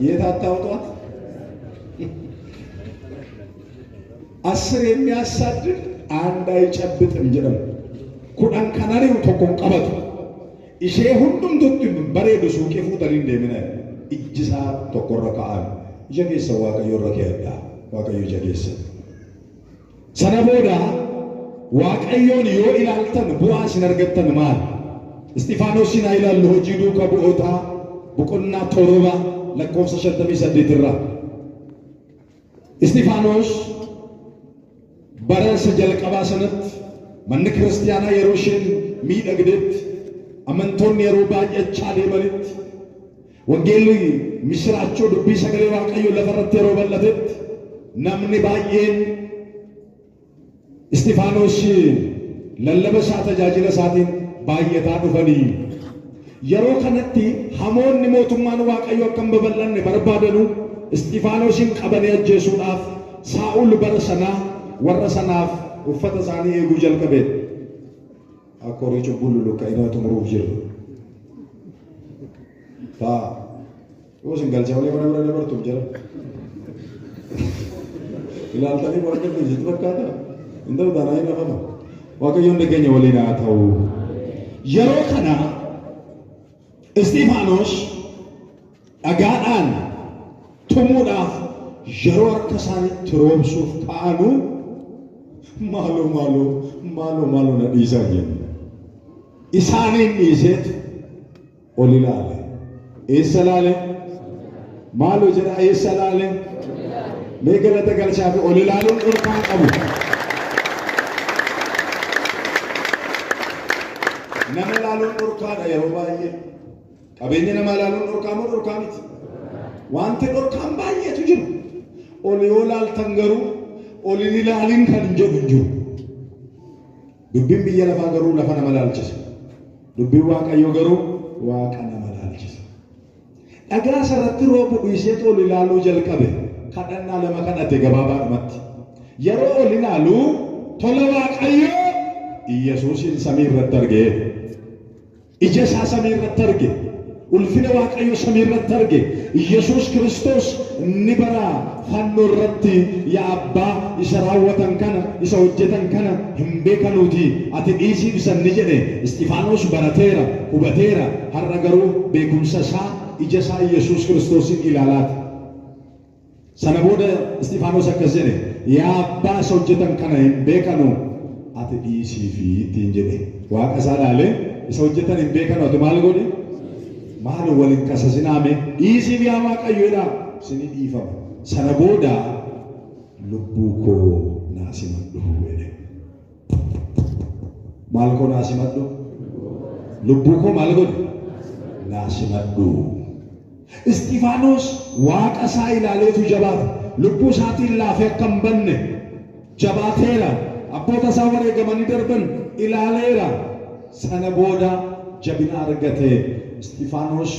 የት አታውጧት? አስር የሚያሳድድ አንድ አይጨብጥም jedhamu. 10 kan ari'u tokko hin qabatu. Ishee hundumtutti bareedu suuqii fuutanii hin deemina. Ijji isaa tokkorra kaa'an. Ija keessa Waaqayyo irra keeyadha. Waaqayyo ija keessa. Sana booda Waaqayyoon yoo ilaaltan bu'aa isin argattan maal? Isxifaanosin haa ilaallu hojii duuka bu'ootaa boqonnaa 7 lakkoofsa 58 irraa. Isxifaanos bara isa jalqabaa sanatti manni kiristaanaa yeroo isheen miidhagdeetti amantoonni yeroo baay'achaa deemanitti wangeelli misiraachoo dubbii sagalee Waaqayyoo lafarratti yeroo bal'atetti namni baay'een Isxifaanos lallaba isaa tajaajila isaatiin baay'ataa dhufanii. Yeroo kanatti hamoonni mootummaan Waaqayyoo akka hin babal'anne barbaadanu Isxifaanosin qabanii ajjeesuudhaaf Saa'ul bara sanaa warra sanaaf uffata isaanii eeguu jalqabe. Akka horii cubbuu luluqqa'inaa xumuruuf jiru. Ta'a. Yoo isin galcha malee mana bira dabartuuf jira. Ilaaltanii waan galtan sitti fakkaata? Hin ta'u taanaan hin hafama. Waaqayyoon nageenya waliin haa ta'u. Yeroo kana Isxifaanos dhagaadhaan tumuudhaaf yeroo harka isaaniitti roobsuuf ka'anu Maaloo maaloo maaloo maaloo na dhiisaa jenne. Isaaniin dhiiseetu ol ilaale. Eessa ilaale? Maaloo jedha eessa ilaale? Mee galata galchaa fi ol ilaaluun dhorkaan qabu. Nama ilaaluun dhorkaadha yeroo baay'ee. Qabeenya namaa ilaaluun dhorkaa moo dhorkaa miti? Wanti dhorkaan baay'eetu jiru. Ol yoo ilaaltan garuu ol hin ilaalin kan jedhu hin jiru. Dubbiin biyya lafaa garuu lafa nama ilaalchisa. Dubbiin Waaqayyoo garuu Waaqa nama ilaalchisa. Dhagaa isarratti roobu dhiiseetu ol ilaaluu jalqabe. Kadhannaa lama kadhate gabaabaadhumatti. Yeroo ol ilaalu tola Waaqayyoo Iyyasuusin samii irratti arge. Ija isaa samii irratti arge. Ulfina Waaqayyoo samii irratti arge. Iyyasuus Kiristoos inni bara fannoo irratti yaa abbaa isa raawwatan kana isa hojjetan kana hin beekanuuti ati dhiisiif isan ni jedhe. Isxifaanos barateera, hubateera. Har'a garuu beekumsa isaa ija isaa Iyyasuus Kiristoosin ilaalaati. Sana booda Isxifaanos akkas jedhe, yaa abbaa isa hojjetan kana hin beekanu ati dhiisiifi ittiin jedhe. Waaqa isaa ilaalee isa hojjetan hin beekanu ati maal godhi? Maal wal hin qasasinaame dhiisiif yaa Waaqayyo jedhaa isinii dhiifama. Sana booda lubbuu koo naa simadhu jedhe. Maal koo naa simadhu? Lubbuu koo maal godhi? Naa simadhu. Isxifaanos Waaqa isaa ilaaleetu jabaate. Lubbuu isaatiin laafee akka hin banne jabaateera. Abboota isaa wareegamanii darban ilaaleera. Sana booda jabina argate. Isxifaanos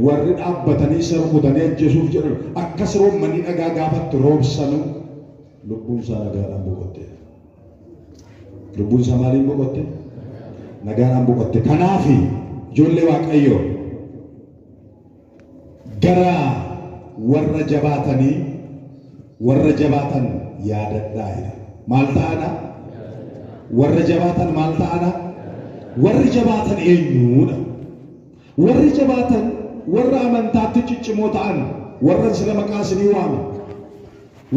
warri dhaabbatanii isa rukutanii ajjeesuuf jedhan akkas roommanii dhagaa gaafatti roobsanu lubbuun isaa nagaadhaan boqotte. Lubbuun isaa maaliin boqotte? Nagaadhaan boqotte. Kanaaf ijoollee Waaqayyoo gara warra jabaatanii warra jabaatan yaadadhaa jedha. Maal ta'ana? Warra jabaatan maal ta'ana? Warri jabaatan eenyuudha? Warri jabaatan warra amantaatti ciccimoo ta'an warra sila maqaa isinii waame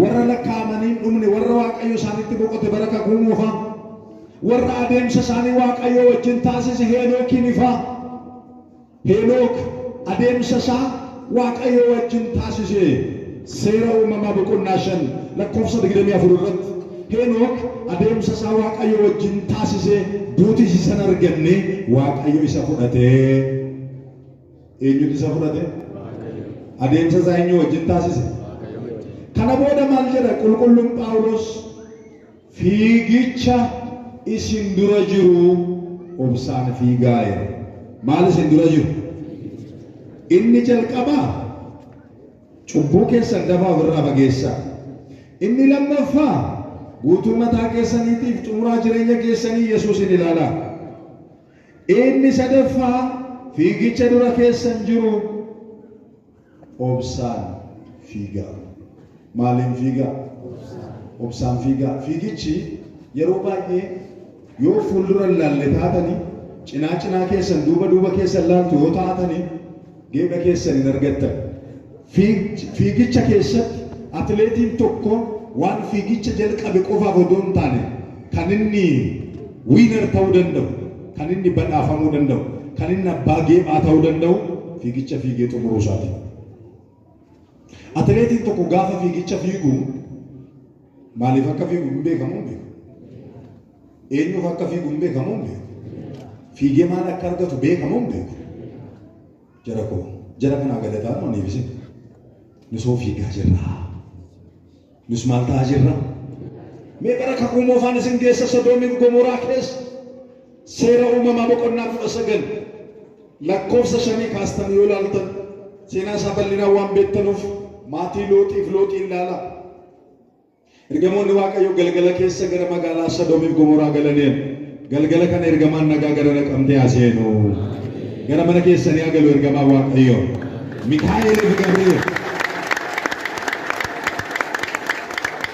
warra lakkaa'amanii hin dhumne warra Waaqayyo isaanitti boqote bara kakuu moofaa warra adeemsa isaanii Waaqayyo wajjin taasise Heenookiin ifaa. Heenook adeemsa isaa Waaqayyo wajjin taasise. Seera uumamaa boqonnaa 5 lakkoofsa 24 irratti Heenook adeemsa isaa Waaqayyo wajjin taasise duutis isa hin arganne Waaqayyo isa fudhate. Eenyutu isa fudhate? Adeemsa isaa eenyu wajjin taasise? Kana booda maal jedha qulqulluun Phaawulos? Fiigicha isin dura jiru obsaan fiigaa jedha. Maal isin dura jiru? Inni jalqabaa cubbuu keessan dafaa ofirraa fageessaa. Inni lammaffaa guutuu mataa keessaniitiif xumuraa jireenya keessanii Yesuusin ilaalaa. Inni sadaffaa fiigicha dura keessan jiru obsaan fiigaa. Maaliin fiigaa? Obsaan fiigaa. Fiigichi yeroo baay'ee yoo fuuldura hin laalle taatanii cinaa cinaa keessan duuba duuba keessan laaltu yoo taatanii geepha keessan hin argattan. Fiigicha keessatti atileetiin tokko waan fiigicha jalqabe qofaaf odoo hin taane kan inni winner ta'uu danda'u, kan inni badhaafamuu danda'u, kan inni abbaa geephaa ta'uu danda'u fiigicha fiigee xumuruu isaati. Atileetiin tokko gaafa fiigicha fiigu maaliif akka fiigu hin beekamu hin beeku. Eenyuuf akka fiigu hin beekamu hin beeku. Fiigee maal akka argatu beekamu hin beeku. Jara koo jara kanaa galataa moo aniif isin? Nusoo fiigaa jirra. Nus maal ta'aa jirra? Mee bara kakuu moofaan isin geessa Sodoomiif Gomoraa keessa seera uumamaa boqonnaa 19 lakkoofsa 5 kaastan yoo ilaaltan seenaa isaa bal'inaan waan beektanuuf maatii Looxiif Looxiin ilaalaa. Ergamoonni Waaqayyoo galgala keessa gara magaalaa Sodoomiif Gomoraa galaniin galgala kana ergamaan nagaa gara Naqamtee haa seenu. Gara mana keessanii haa galu ergamaan Waaqayyoo. Mikaa'elii fi Gabri'eel.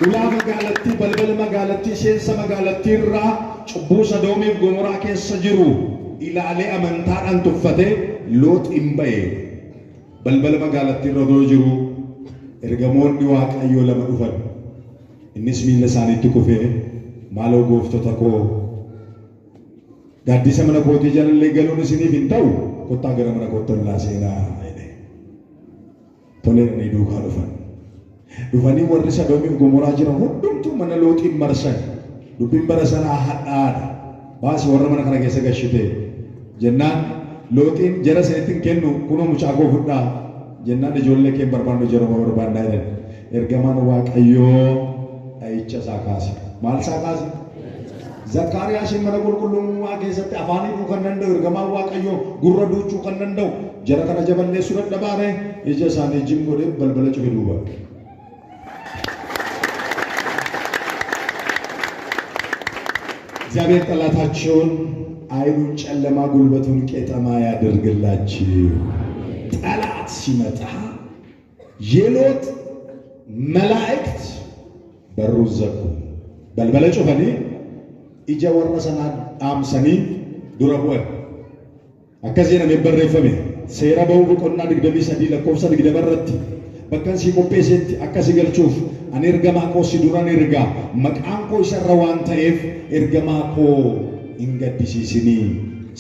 Ulaa magaalattii, balbala magaalattii, seensa magaalattii irraa cubbuu Sodoomiif Gomoraa keessa jiru ilaalee amantaadhaan tuffatee Loox hin ba'e. Balbala magaalattii irra otoo jiruu ergamoonni Waaqayyoo lama dhufan. Innis miilla isaaniitti kufee Maaloo gooftota koo gaaddisa mana kootii jalallee galuun isiniif hin ta'u, kottaa gara mana kootti ollaa seenaa jedhe. Toleen duukaa dhufan. Dhufanii warri Sodoomiif Gomoraa jiran hundumtuu mana Looxiin marsan. Dubbiin bara sanaa hadhaadha. Baasi warra mana kana keessa gashite jennaan Looxiin jara isinitti hin kennu, kunoo mucaa koo fudhaa jennaan ijoollee kee hin barbaannu, jaruma barbaannaa jedhan. Ergamaan Waaqayyoo dha'icha isaa kaase. Maal isaa kaase? Zakkaariyaasiin mana qulqullummaa keessatti afaan hidhuu kan danda'u ergamaan Waaqayyoo gurra duuchuu kan danda'u jara kana jaballeessuu dadhabaare ija isaanii jim godhee balbala cufe duuba. እግዚአብሔር ጠላታቸውን ዓይኑን ጨለማ ጉልበቱን ቄጠማ ያደርግላችሁ። ጠላት ሲመጣ የሎጥ መላእክት በሩን ዘጉ። Balbala cufanii ija warra sanaa dhaamsanii dura bu'an. Akkas jedhamee barreeffame seera ba'uu boqonnaa 23 lakkoofsa 20 irratti, bakka si qopheessetti akka si galchuuf ani ergamaa koo si duran ergaa, maqaan koo isarra waan ta'eef ergamaa koo hin gaddisiisinii.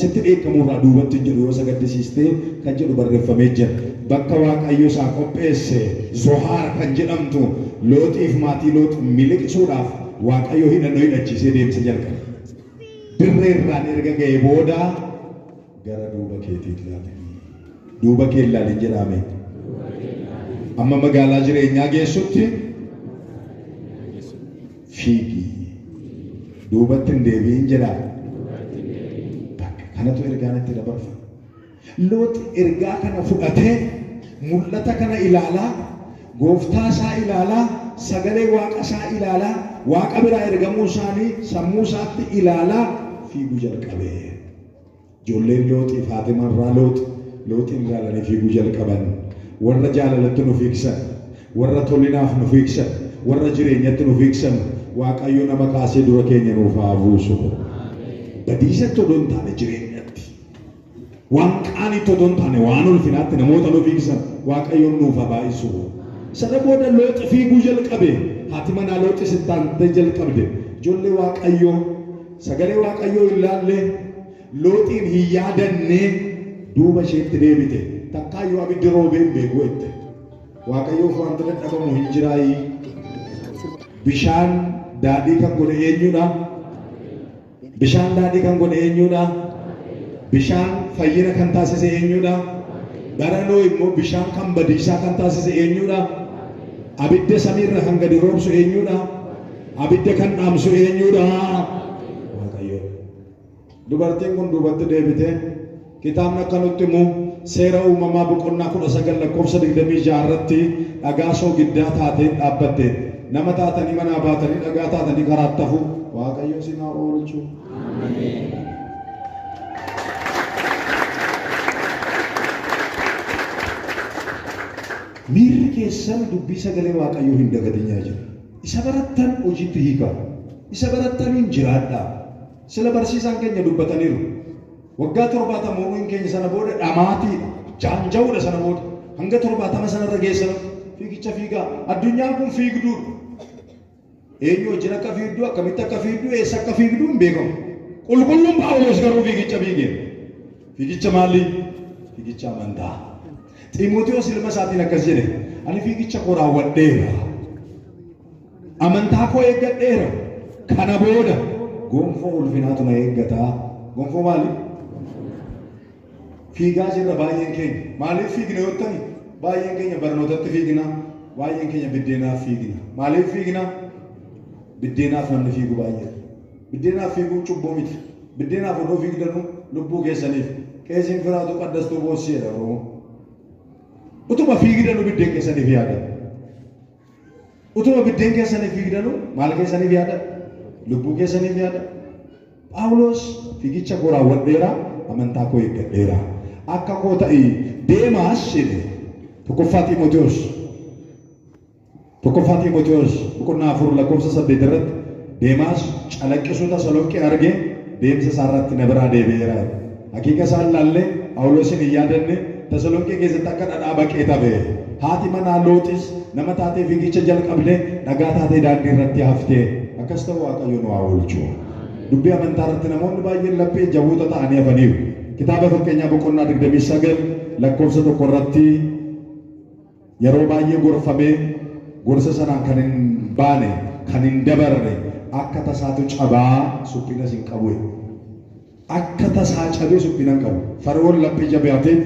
Sitti dheekkamurraa duubatti hin jedhu yoo isa gaddisiistee kan jedhu barreeffamee jira. Bakka Waaqayyo isaa qopheesse Zohaar kan jedhamtu Looxiif maatii Loox miliqsuudhaaf Waaqayyo hidhannoo hidhachiisee deemsa jalqabe. Dirree irraan erga ga'ee booda gara duuba keetii ilaalanii duuba kee ilaalin jedhame. Amma magaalaa jireenyaa geessutti fiigi. Duubatti hin deebi'in jedha. Bakka kanatu ergaan itti dabarfama. Loox ergaa kana fudhatee mul'ata kana ilaalaa, gooftaa isaa ilaalaa, sagalee waaqa isaa ilaalaa, waaqa biraa ergamuu isaanii sammuu isaatti ilaalaa fiiguu jalqabe. Ijoolleen Looxii Faatimarraa Loox Looxiin ilaalanii fiiguu jalqaban. Warra jaalalatti nu fiigsan, warra tolinaaf nu fiigsan, warra jireenyatti nu fiigsan Waaqayyo nama kaasee dura keenya nuuf haa buusu. Badiisatti odoo hin taane jireenyatti. Waan qaaniitti odoo hin taane waan ulfinaatti namoota nu fiigsan Waaqayyoon nuuf haa baay'isu. Sana booda Looxi fiiguu jalqabe. Haati manaa Looxis itti aantee jalqabde. Ijoollee Waaqayyoo sagalee Waaqayyoo hin laalle, Looxiin hin yaadanne, duuba isheetti deebite. Takkaayyuu abiddi roobee hin beeku jette. Waaqayyoof wanti dadhabamu hin jiraayii. Bishaan daadhii kan godhe eenyudha? Bishaan daadhii kan godhe eenyudha? Bishaan fayyina kan taasise eenyudha? Baranoo immoo bishaan kan badiisaa kan taasise eenyudha? Abidda samiirra kan gadi roobsu eenyudha? Abidda kan dhaamsu eenyudha? Waaqayyo. Dubartiin kun duubatti deebite. Kitaabni akka nutti himu seera uumamaa boqonnaa 19 lakkoofsa 26 irratti dhagaa soogiddaa taatee dhaabbatte. Nama taatanii manaa baatanii dhagaa taatanii karaatti hafu Waaqayyo isin haa oolchu. Miirri keessan dubbii sagalee Waaqayyoo hin dagatinyaa jira. Isa barattan hojiitti hiikaa. Isa barattaniin jiraadhaa. Sila barsiisaan keenya dubbataniiru. Waggaa 70 umriin keenya sana booda dhamaatiidha. Jaanja'uudha sana booda. Hanga 70 sanarra geessan fiigicha fiigaa. Addunyaan kun fiigduudha. Eenyu wajjin akka fiigdu, akkamitti akka fiigdu, eessa akka fiigdu hin beekamu. Qulqulluun Phaawulos garuu fiigicha fiigeera. Fiigicha maalii? Fiigicha amantaa. Xiimotewos ilma isaatiin akkas jedhe, ani fiigicha koo raawwadheera. Amantaa koo eeggadheera. Kana booda gonfoo ulfinaatu na eeggata. Gonfoo maali? Fiigaa jirra baay'een keenya. Maaliif fiigna yoo ta'e, baay'een keenya barnootatti fiigna, baay'een keenya biddeenaaf fiigna. Maaliif fiigna? Biddeenaaf namni fiigu baay'eedha. Biddeenaaf fiiguun cubbuu miti. Biddeenaaf odoo fiigdanuu lubbuu keessaniif qeesiin firaatu qaddastuu boossiidha Oromoo. Utuma fiigdanuu biddeen keessaniif yaada. Utuma biddeen keessaniif fiigdanuu maal keessaniif yaada? Lubbuu keessaniif yaada. Phaawulos fiigicha koo raawwadheera, amantaa koo eeggadheera. Akka koo ta'i Deemaas jedhe. Tokkoffaa Xiimotewos boqonnaa 4 lakkoofsa 8 irratti Deemaas calaqqisuu Tasalonqee arge deemsa isaa irratti na biraa deebi'eera. Hakiika isaan laallee Phaawulosin hin yaadanne, Tasalonqee keessatti akka dhadhaa baqee tafe. Haati manaa Looxis nama taatee fiigicha jalqabde dhagaa taatee daandii irratti hafte. Akkas ta'u Waaqayyo nu haa oolchu. Dubbii amantaa irratti namoonni baay'een laphee jaboota ta'anii hafaniiru. Kitaaba Fakkeenyaa boqonnaa 29 lakkoofsa 1 irratti yeroo baay'ee gorfamee gorsa sanaan kan hin baane, kan hin dabarre akka tasaatu cabaa suphinas hin qabu. Akka tasaa cabee suphina hin qabu. Fara'oon laphee jabaatee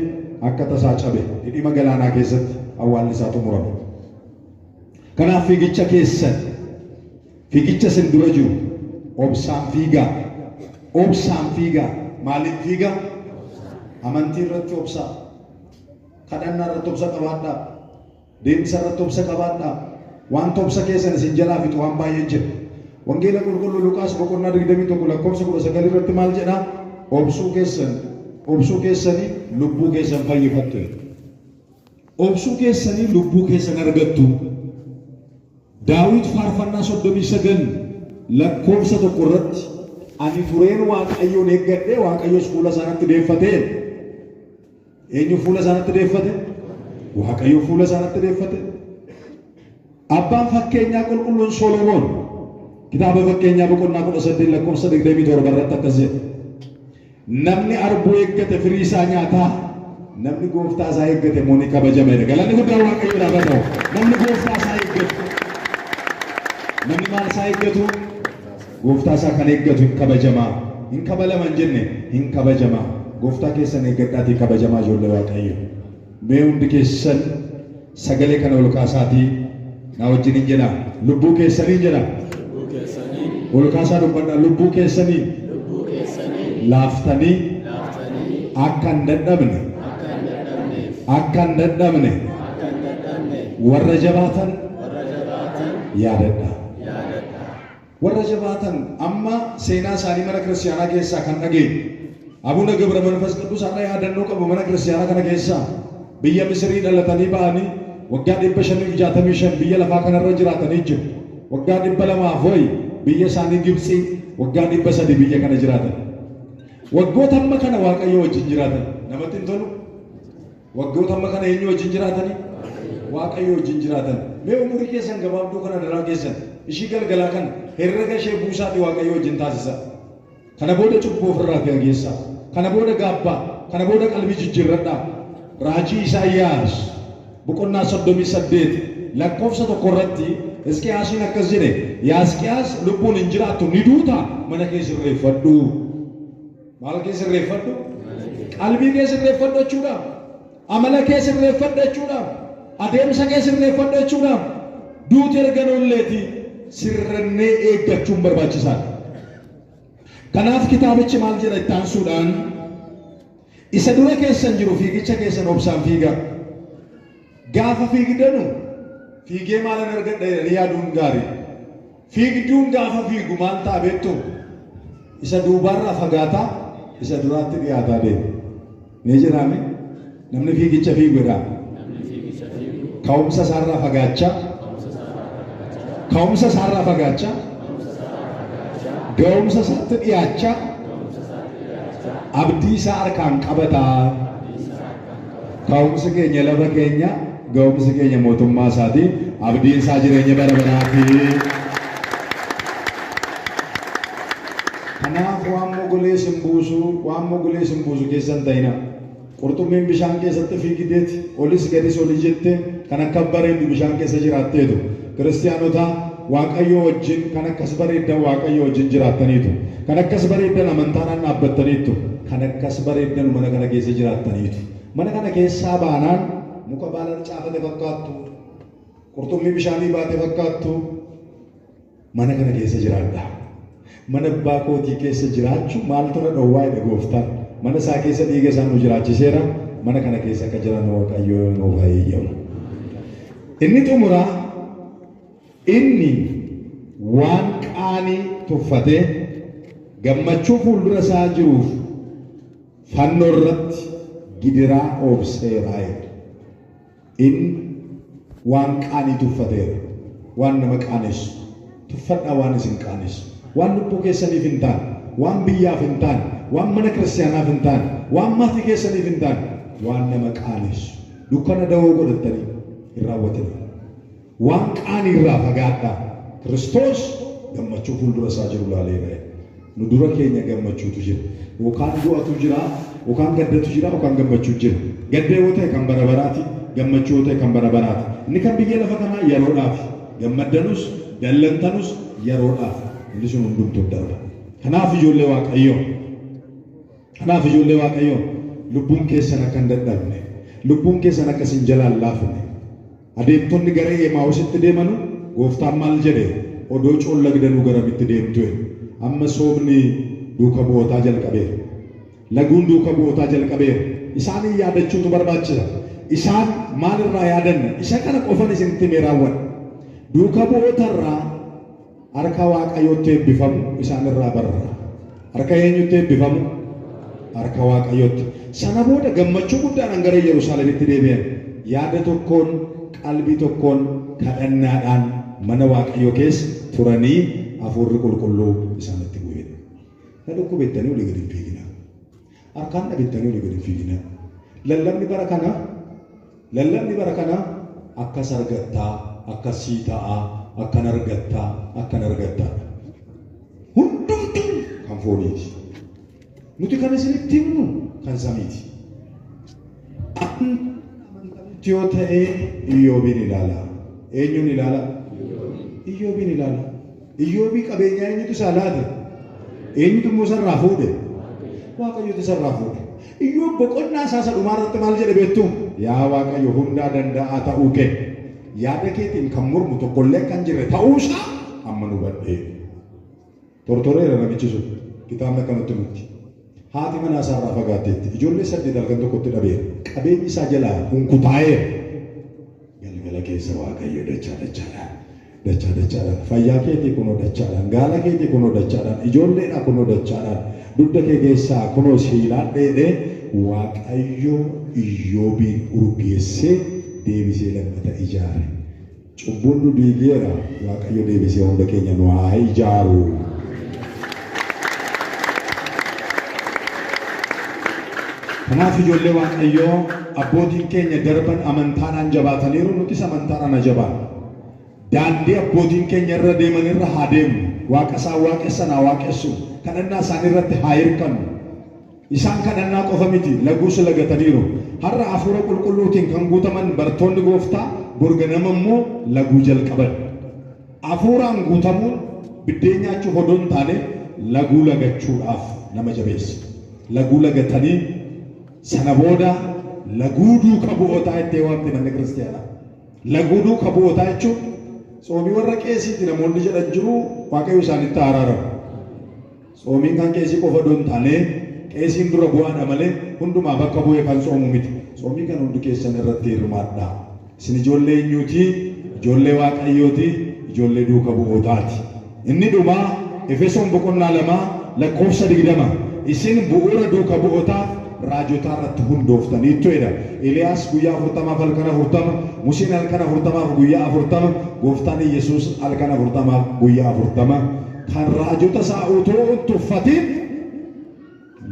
akka tasaa cabe dhidhima galaanaa keessatti awwaalli isaa xumurame. Kanaaf fiigicha keessan, fiigicha isin dura jiru obsaan fiigaa. Obsaan fiigaa. Maaliin fiigaa? Amantii irratti obsaa. Kadhannaa irratti obsa qabaadhaa. Deemsa irratti obsa qabaadhaa. Wanta obsa keessan isin jalaa fixu waan baay'ee jira. Wangeela Qulqulluu Luqaas boqonnaa 21 lakkoofsa 19 irratti maal jedhaa? Obsuu keessan, obsuu keessanii lubbuu keessan fayyifattu. Obsuu keessanii lubbuu keessan argattu. Daawit faarfannaa 39 lakkoofsa 1 irratti ani tureen Waaqayyoon eeggadhe, Waaqayyos fuula isaa natti deeffatee. Eenyu fuula isaa natti deeffate? Waaqayyo fuula isaa natti deeffate. Abbaan fakkeenyaa qulqulluun Solomoon kitaaba Fakkeenyaa boqonnaa 18 lakkoofsa 27 irratti akkas jedha. Namni arbuu eeggate firii isaa nyaataa, namni gooftaa isaa eeggate immoo ni kabajama jedha. Galanni guddaan Waaqayyoodhaaf haa ta'u. Namni gooftaa isaa eeggatu. Namni maal isaa eeggatu? Gooftaa isaa kan eeggatu hin kabajamaa. Hin kabalama hin jenne, hin kabajamaa. Gooftaa keessan eeggadhaatii kabajamaa ijoollee Waaqayyo. Mee hundi keessan sagalee kana ol kaasaatii na wajjin hin jedha. Lubbuu keessaniin jedha. Lubbuu keessaniin. Ol kaasaa dubbadhaa. Lubbuu keessaniin. Lubbuu keessaniin. Laaftanii. Laaftanii. Akka hin dadhabne. Akka hin dadhabneef. Akka hin dadhabne. Akka hin dadhabne. Warra jabaatan. Warra jabaatan. Yaadadhaa. Yaadadhaa. Warra jabaatan amma seenaa isaanii mana kiristaanaa keessaa kan dhageenye. Abuna Gabra Manfas Qidduus har'a yaadannoo qabu mana kiristaanaa kana keessaa. Biyya Misirii dhalatanii ba'anii waggaa 565 biyya lafaa kanarra jiraatanii jiru. Waggaa 200 wayi biyya isaanii Gibxii, waggaa 300 biyya kana jiraatan. Waggoota amma kana Waaqayyo wajjin jiraatan. Namatti hin tolu? Waggoota amma kana eenyu wajjin jiraatanii? Waaqayyo wajjin jiraatan. Mee umurii keessan gabaabduu kana daraa keessan ishii galgalaa kana herrega ishee buusaati Waaqayyo wajjin taasisa. Kana booda cubbuu ofirraa gaggeessaa. Kana booda gaabbaa. Kana booda qalbii jijjiirradhaa. Raajii Isaayyaas boqonnaa 38 lakkoofsa 1 irratti Hisqiyaasiin akkas jedhe, yaa Hisqiyaas lubbuun hin jiraattu ni duuta, mana kee sirreeffadhu. Maal kee sirreeffadhu? Qalbii kee sirreeffadhu jechuudha. Amala kee sirreeffadhu jechuudha. Adeemsa kee sirreeffadhu jechuudha. Duuti erga noolleeti sirrannee eeggachuun barbaachisaadha. Kanaaf kitaabichi maal jedha itti aansuudhaan? Isa dura keessan jiru fiigicha keessan obsaan fiigaa. Gaafa fiigdanu fiigee maalan argadha jedhanii yaaduun gaarii. Fiigduun gaafa fiigu maal ta'a beektu? Isa duubaarraa fagaataa isa duraatti dhiyaataa deema. Ni jedhaame namni fiigicha fiigu jedhaa. Namni fiigicha fiigu. Ka'umsa isaarraa fagaachaa. Ka'umsa isaarraa fagaachaa. Ga'umsa isaatti dhiyaachaa. Abdii isaa harkaan qabataa. Ka'umsi keenya lafa keenya, ga'umsi keenya mootummaa isaati. Abdiin isaa jireenya bara baraati. Kanaaf waan mogolee sin buusu, waan mogolee sin buusu keessa hin ta'ina. Qurxummiin bishaan keessatti fiigideeti, olis gadis olii jette kan akka bareeddu bishaan keessa jiraatteetu. Kiristiyaanota Waaqayyo wajjin kan akkas bareeddan Waaqayyo wajjin jiraattaniitu. Kan akkas bareeddan amantaadhaan dhaabbattaniittu. Kan akkas bareeddan mana kana keessa jiraattaniitu. Mana kana keessaa baanaan muka baala caafate fakkaattu. Qurxummii bishaanii baate fakkaattu. Mana kana keessa jiraadha. Mana abbaa kootii keessa jiraachuu maaltu na dhowwaa jedhe gooftaan. Mana isaa keessa dhiiga isaan nu jiraachiseera. Mana kana keessa akka jiraannu Waaqayyo nuuf haa eeyyamu. Inni xumuraa inni waan qaanii tuffatee gammachuu fuuldura isaa jiruuf fannoo irratti gidiraa obseera jedhe. Inni waan qaanii tuffateera. Waan nama qaanessu. Tuffadhaa waan isin qaanessu. Waan lubbuu keessaniif hin taane, waan biyyaaf hin taane, waan mana kiristaanaaf hin taane, waan maatii keessaniif hin taane, waan nama qaanessu. Dukkana dawoo godhattanii hin raawwatinaa. Waan qaanii irraa fagaadhaa. Kiristoos gammachuu fuuldura isaa jiru ilaaleera. Nu dura keenya gammachuutu jira. Yookaan du'atu jira, yookaan gaddatu jira, yookaan gammachuu jira. Gadda yoo ta'e kan bara baraati, gammachuu yoo ta'e kan bara baraati. Inni kan biyya lafa kanaa yeroodhaaf. Gammaddanus, dallantanus yeroodhaaf. Inni sun hundumtuu darba. Kanaaf ijoollee Waaqayyoo. Kanaaf ijoollee Waaqayyoo lubbuun keessan akka hin dadhabne, lubbuun keessan akka isin jalaan laafne. Adeemtonni gara Emaawusitti deemanu gooftaan maal jedhe? Odoo coollagdanuu garamitti deemtu jedhe. Amma soomni duuka bu'ootaa jalqabeera. Laguun duuka bu'ootaa jalqabeera. Isaanin yaadachuutu barbaachisa. Isaan maalirraa yaadanna? Isa kana qofan isinitti himee raawwadha. Duuka bu'ootarraa harka Waaqayyootti eebbifamu isaanirraa barra. Harka eenyutti eebbifamu? Harka Waaqayyootti. Sana booda gammachuu guddaadhaan gara Yerusaalemitti deebi'an. Yaada tokkoon, qalbii tokkoon, kadhannaadhaan mana Waaqayyoo keessa turanii hafuurri qulqulluu isaanitti bu'eera. Na dhukkubettanii olii gadi hin fiiginaa. Harkaan dhabettanii olii gadi hin fiiginaa. Lallabni bara kanaa lallabni bara kanaa akkas argattaa, akkas sii ta'aa, akkan argattaa, akkan argattaa. Hundumtuu kan fooniiti. Nuti kan isinitti himnu kan samiiti. Amantii yoo ta'e Iyyoobiin ilaala. Eenyuun ilaala? Iyyoobiin ilaala. Iyyoobii qabeenyaa eenyutu isaa laate? Eenyutu immoo isarraa fuudhe? Waaqayyotu isarraa fuudhe. Iyyoob boqonnaa isaa isa dhumaa irratti maal jedhe beektu? Yaa Waaqayyo hundaa danda'aa ta'uu kee yaada keetiin kan mormu tokkollee kan jirre ta'uusaa amma nu hubadhee. Tortoreera namichi sun kitaabni akka nutti himutti. Haati manaa isaarraa fagaatteetti. Ijoollee 8 halkan tokkotti dhabeera. Qabeenyi isaa jalaa hunkutaa'eera. Galgala keessa Waaqayyo dachaa dachaadhaan dachaa dachaadhaan fayyaa keetii kunoo dachaadhaan gaala keetii kunoo dachaadhaan ijoolleedhaa kunoo dachaadhaan dugda kee keessaa kunoo siilaan dheedhee Waaqayyo Iyyoobiin urgeessee deebisee lammata ijaare. Cubbuun nu diigeera Waaqayyo deebisee hunda keenya nu haa ijaaru. Kanaaf ijoollee Waaqayyoo abbootiin keenya darban amantaadhaan jabaataniiru nutis amantaadhaan haa jabaannu. Daandii abbootiin keenya irra deeman irra haa deemnu. Waaqa isaan waaqessan haa waaqessinu. Kadhannaa isaanii irratti haa hirkannu. Isaan kadhannaa qofa miti laguus lagataniiru. Har'a hafuura qulqulluutiin kan guutaman bartoonni gooftaa bor ganama immoo laguu jalqaban. Hafuuraan guutamuun biddeen nyaachuuf odoo hin taane laguu lagachuudhaaf nama jabeessa. Laguu lagatanii sana booda laguu duuka bu'ootaa ittee waamti manni kiristiyaanaa. Laguu duuka bu'ootaa jechuun tsoomii warra qeesiiti namoonni jedhan jiru Waaqayyo isaanitti haa araaramu. Tsoomiin kan qeesii qofa odoo hin taane qeesiin dura bu'aadha malee hundumaa bakka bu'ee kan tsoomu miti. Tsoomii kan hundi keessan irratti hirmaadhaa. Isin ijoollee eenyuuti? Ijoollee Waaqayyooti, ijoollee duuka bu'ootaati. Inni dhumaa Efesoon boqonnaa 2 lakkoofsa 20 isin bu'uura duuka bu'ootaaf raajotaa irratti hundooftaniittu jedha. Eeliyaas guyyaa 40f halkan 40, Museen halkan 40f guyyaa 40, Gooftaan Iyyasuus halkan 40f guyyaa 40 kan raajota isaa utuu hin tuffatin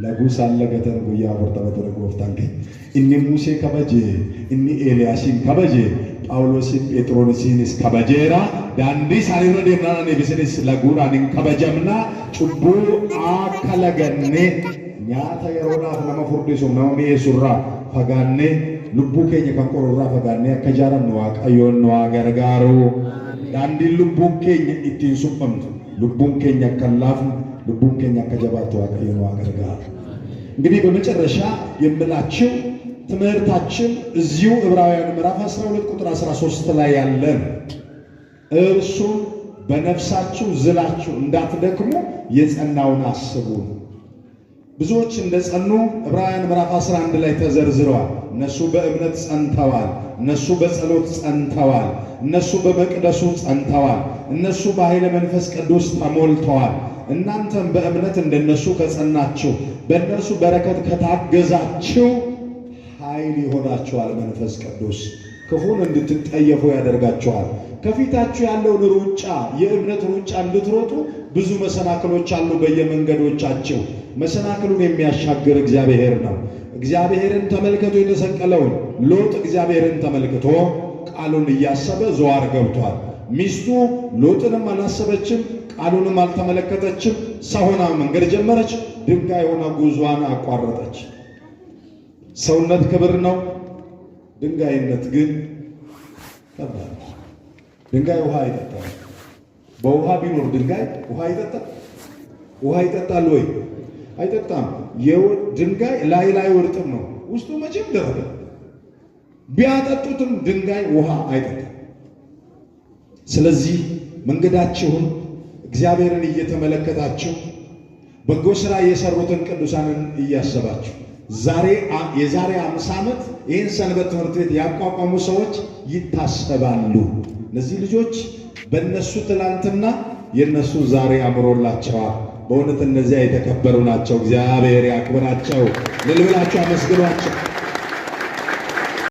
laguu isaan lagatan guyyaa 40 ture gooftaan keenya. Inni Musee kabaje, inni Eeliyaasiin kabaje, Phaawulosiin Phexroonisiinis kabajeera. Daandii isaanii irra deemnaan aniif isinis laguudhaan hin kabajamna. Cubbuu akka lagannee nyaata yeroodhaaf nama furdisuuf nama mi'eessu irraa fagaannee lubbuu keenya kan qoru irraa fagaannee akka ijaaramnu Waaqayyoon nu haa gargaaru. Daandiin lubbuun keenya ittiin suphamtu, lubbuun keenya akka hin laafne, lubbuun keenya akka jabaattu Waaqayyo nu haa gargaaru. እንግዲህ በመጨረሻ የምላችሁ ትምህርታችን እዚሁ ዕብራውያን ምዕራፍ 12 ቁጥር 13 ላይ ያለ ነው። እርሱም በነፍሳችሁ ዝላችሁ እንዳትደክሙ የጸናውን አስቡ። ብዙዎች እንደጸኑ ዕብራውያን ምዕራፍ 11 ላይ ተዘርዝረዋል። እነሱ በእምነት ጸንተዋል። እነሱ በጸሎት ጸንተዋል። እነሱ በመቅደሱ ጸንተዋል። እነሱ በኃይለ መንፈስ ቅዱስ ተሞልተዋል። እናንተም በእምነት እንደነሱ ከጸናችሁ፣ በእነርሱ በረከት ከታገዛችሁ ኃይል ይሆናችኋል። መንፈስ ቅዱስ ክፉን እንድትጠየፉ ያደርጋችኋል። ከፊታችሁ ያለውን ሩጫ የእምነት ሩጫ እንድትሮጡ ብዙ መሰናክሎች አሉ በየመንገዶቻችሁ። መሰናክሉን የሚያሻግር እግዚአብሔር ነው። እግዚአብሔርን ተመልከቱ የተሰቀለውን። ሎጥ እግዚአብሔርን ተመልክቶ ቃሉን እያሰበ ዞዓር ገብቷል። ሚስቱ ሎጥንም አላሰበችም፣ ቃሉንም አልተመለከተችም። ሰው ሆና መንገድ ጀመረች፣ ድንጋይ ሆና ጉዟን አቋረጠች። ሰውነት ክብር ነው፣ ድንጋይነት ግን ከባድ ነው። ድንጋይ ውሃ አይጠጣም። በውሃ ቢኖር ድንጋይ ውሃ ይጠጣል? ውሃ ይጠጣል ወይ? አይጠጣም። ድንጋይ ላይ ላይ እርጥብ ነው፣ ውስጡ መቼም ደረቅ። ቢያጠጡትም ድንጋይ ውሃ አይጠጣም። ስለዚህ መንገዳችሁን እግዚአብሔርን እየተመለከታችሁ በጎ ሥራ የሰሩትን ቅዱሳንን እያሰባችሁ ዛሬ የዛሬ 50 ዓመት ይህን ሰንበት ትምህርት ቤት ያቋቋሙ ሰዎች ይታሰባሉ። እነዚህ ልጆች በእነሱ ትላንትና የእነሱ ዛሬ አምሮላቸዋል። በእውነት እነዚያ የተከበሩ ናቸው። እግዚአብሔር ያክብራቸው። እልል ብላችሁ አመስግኗቸው።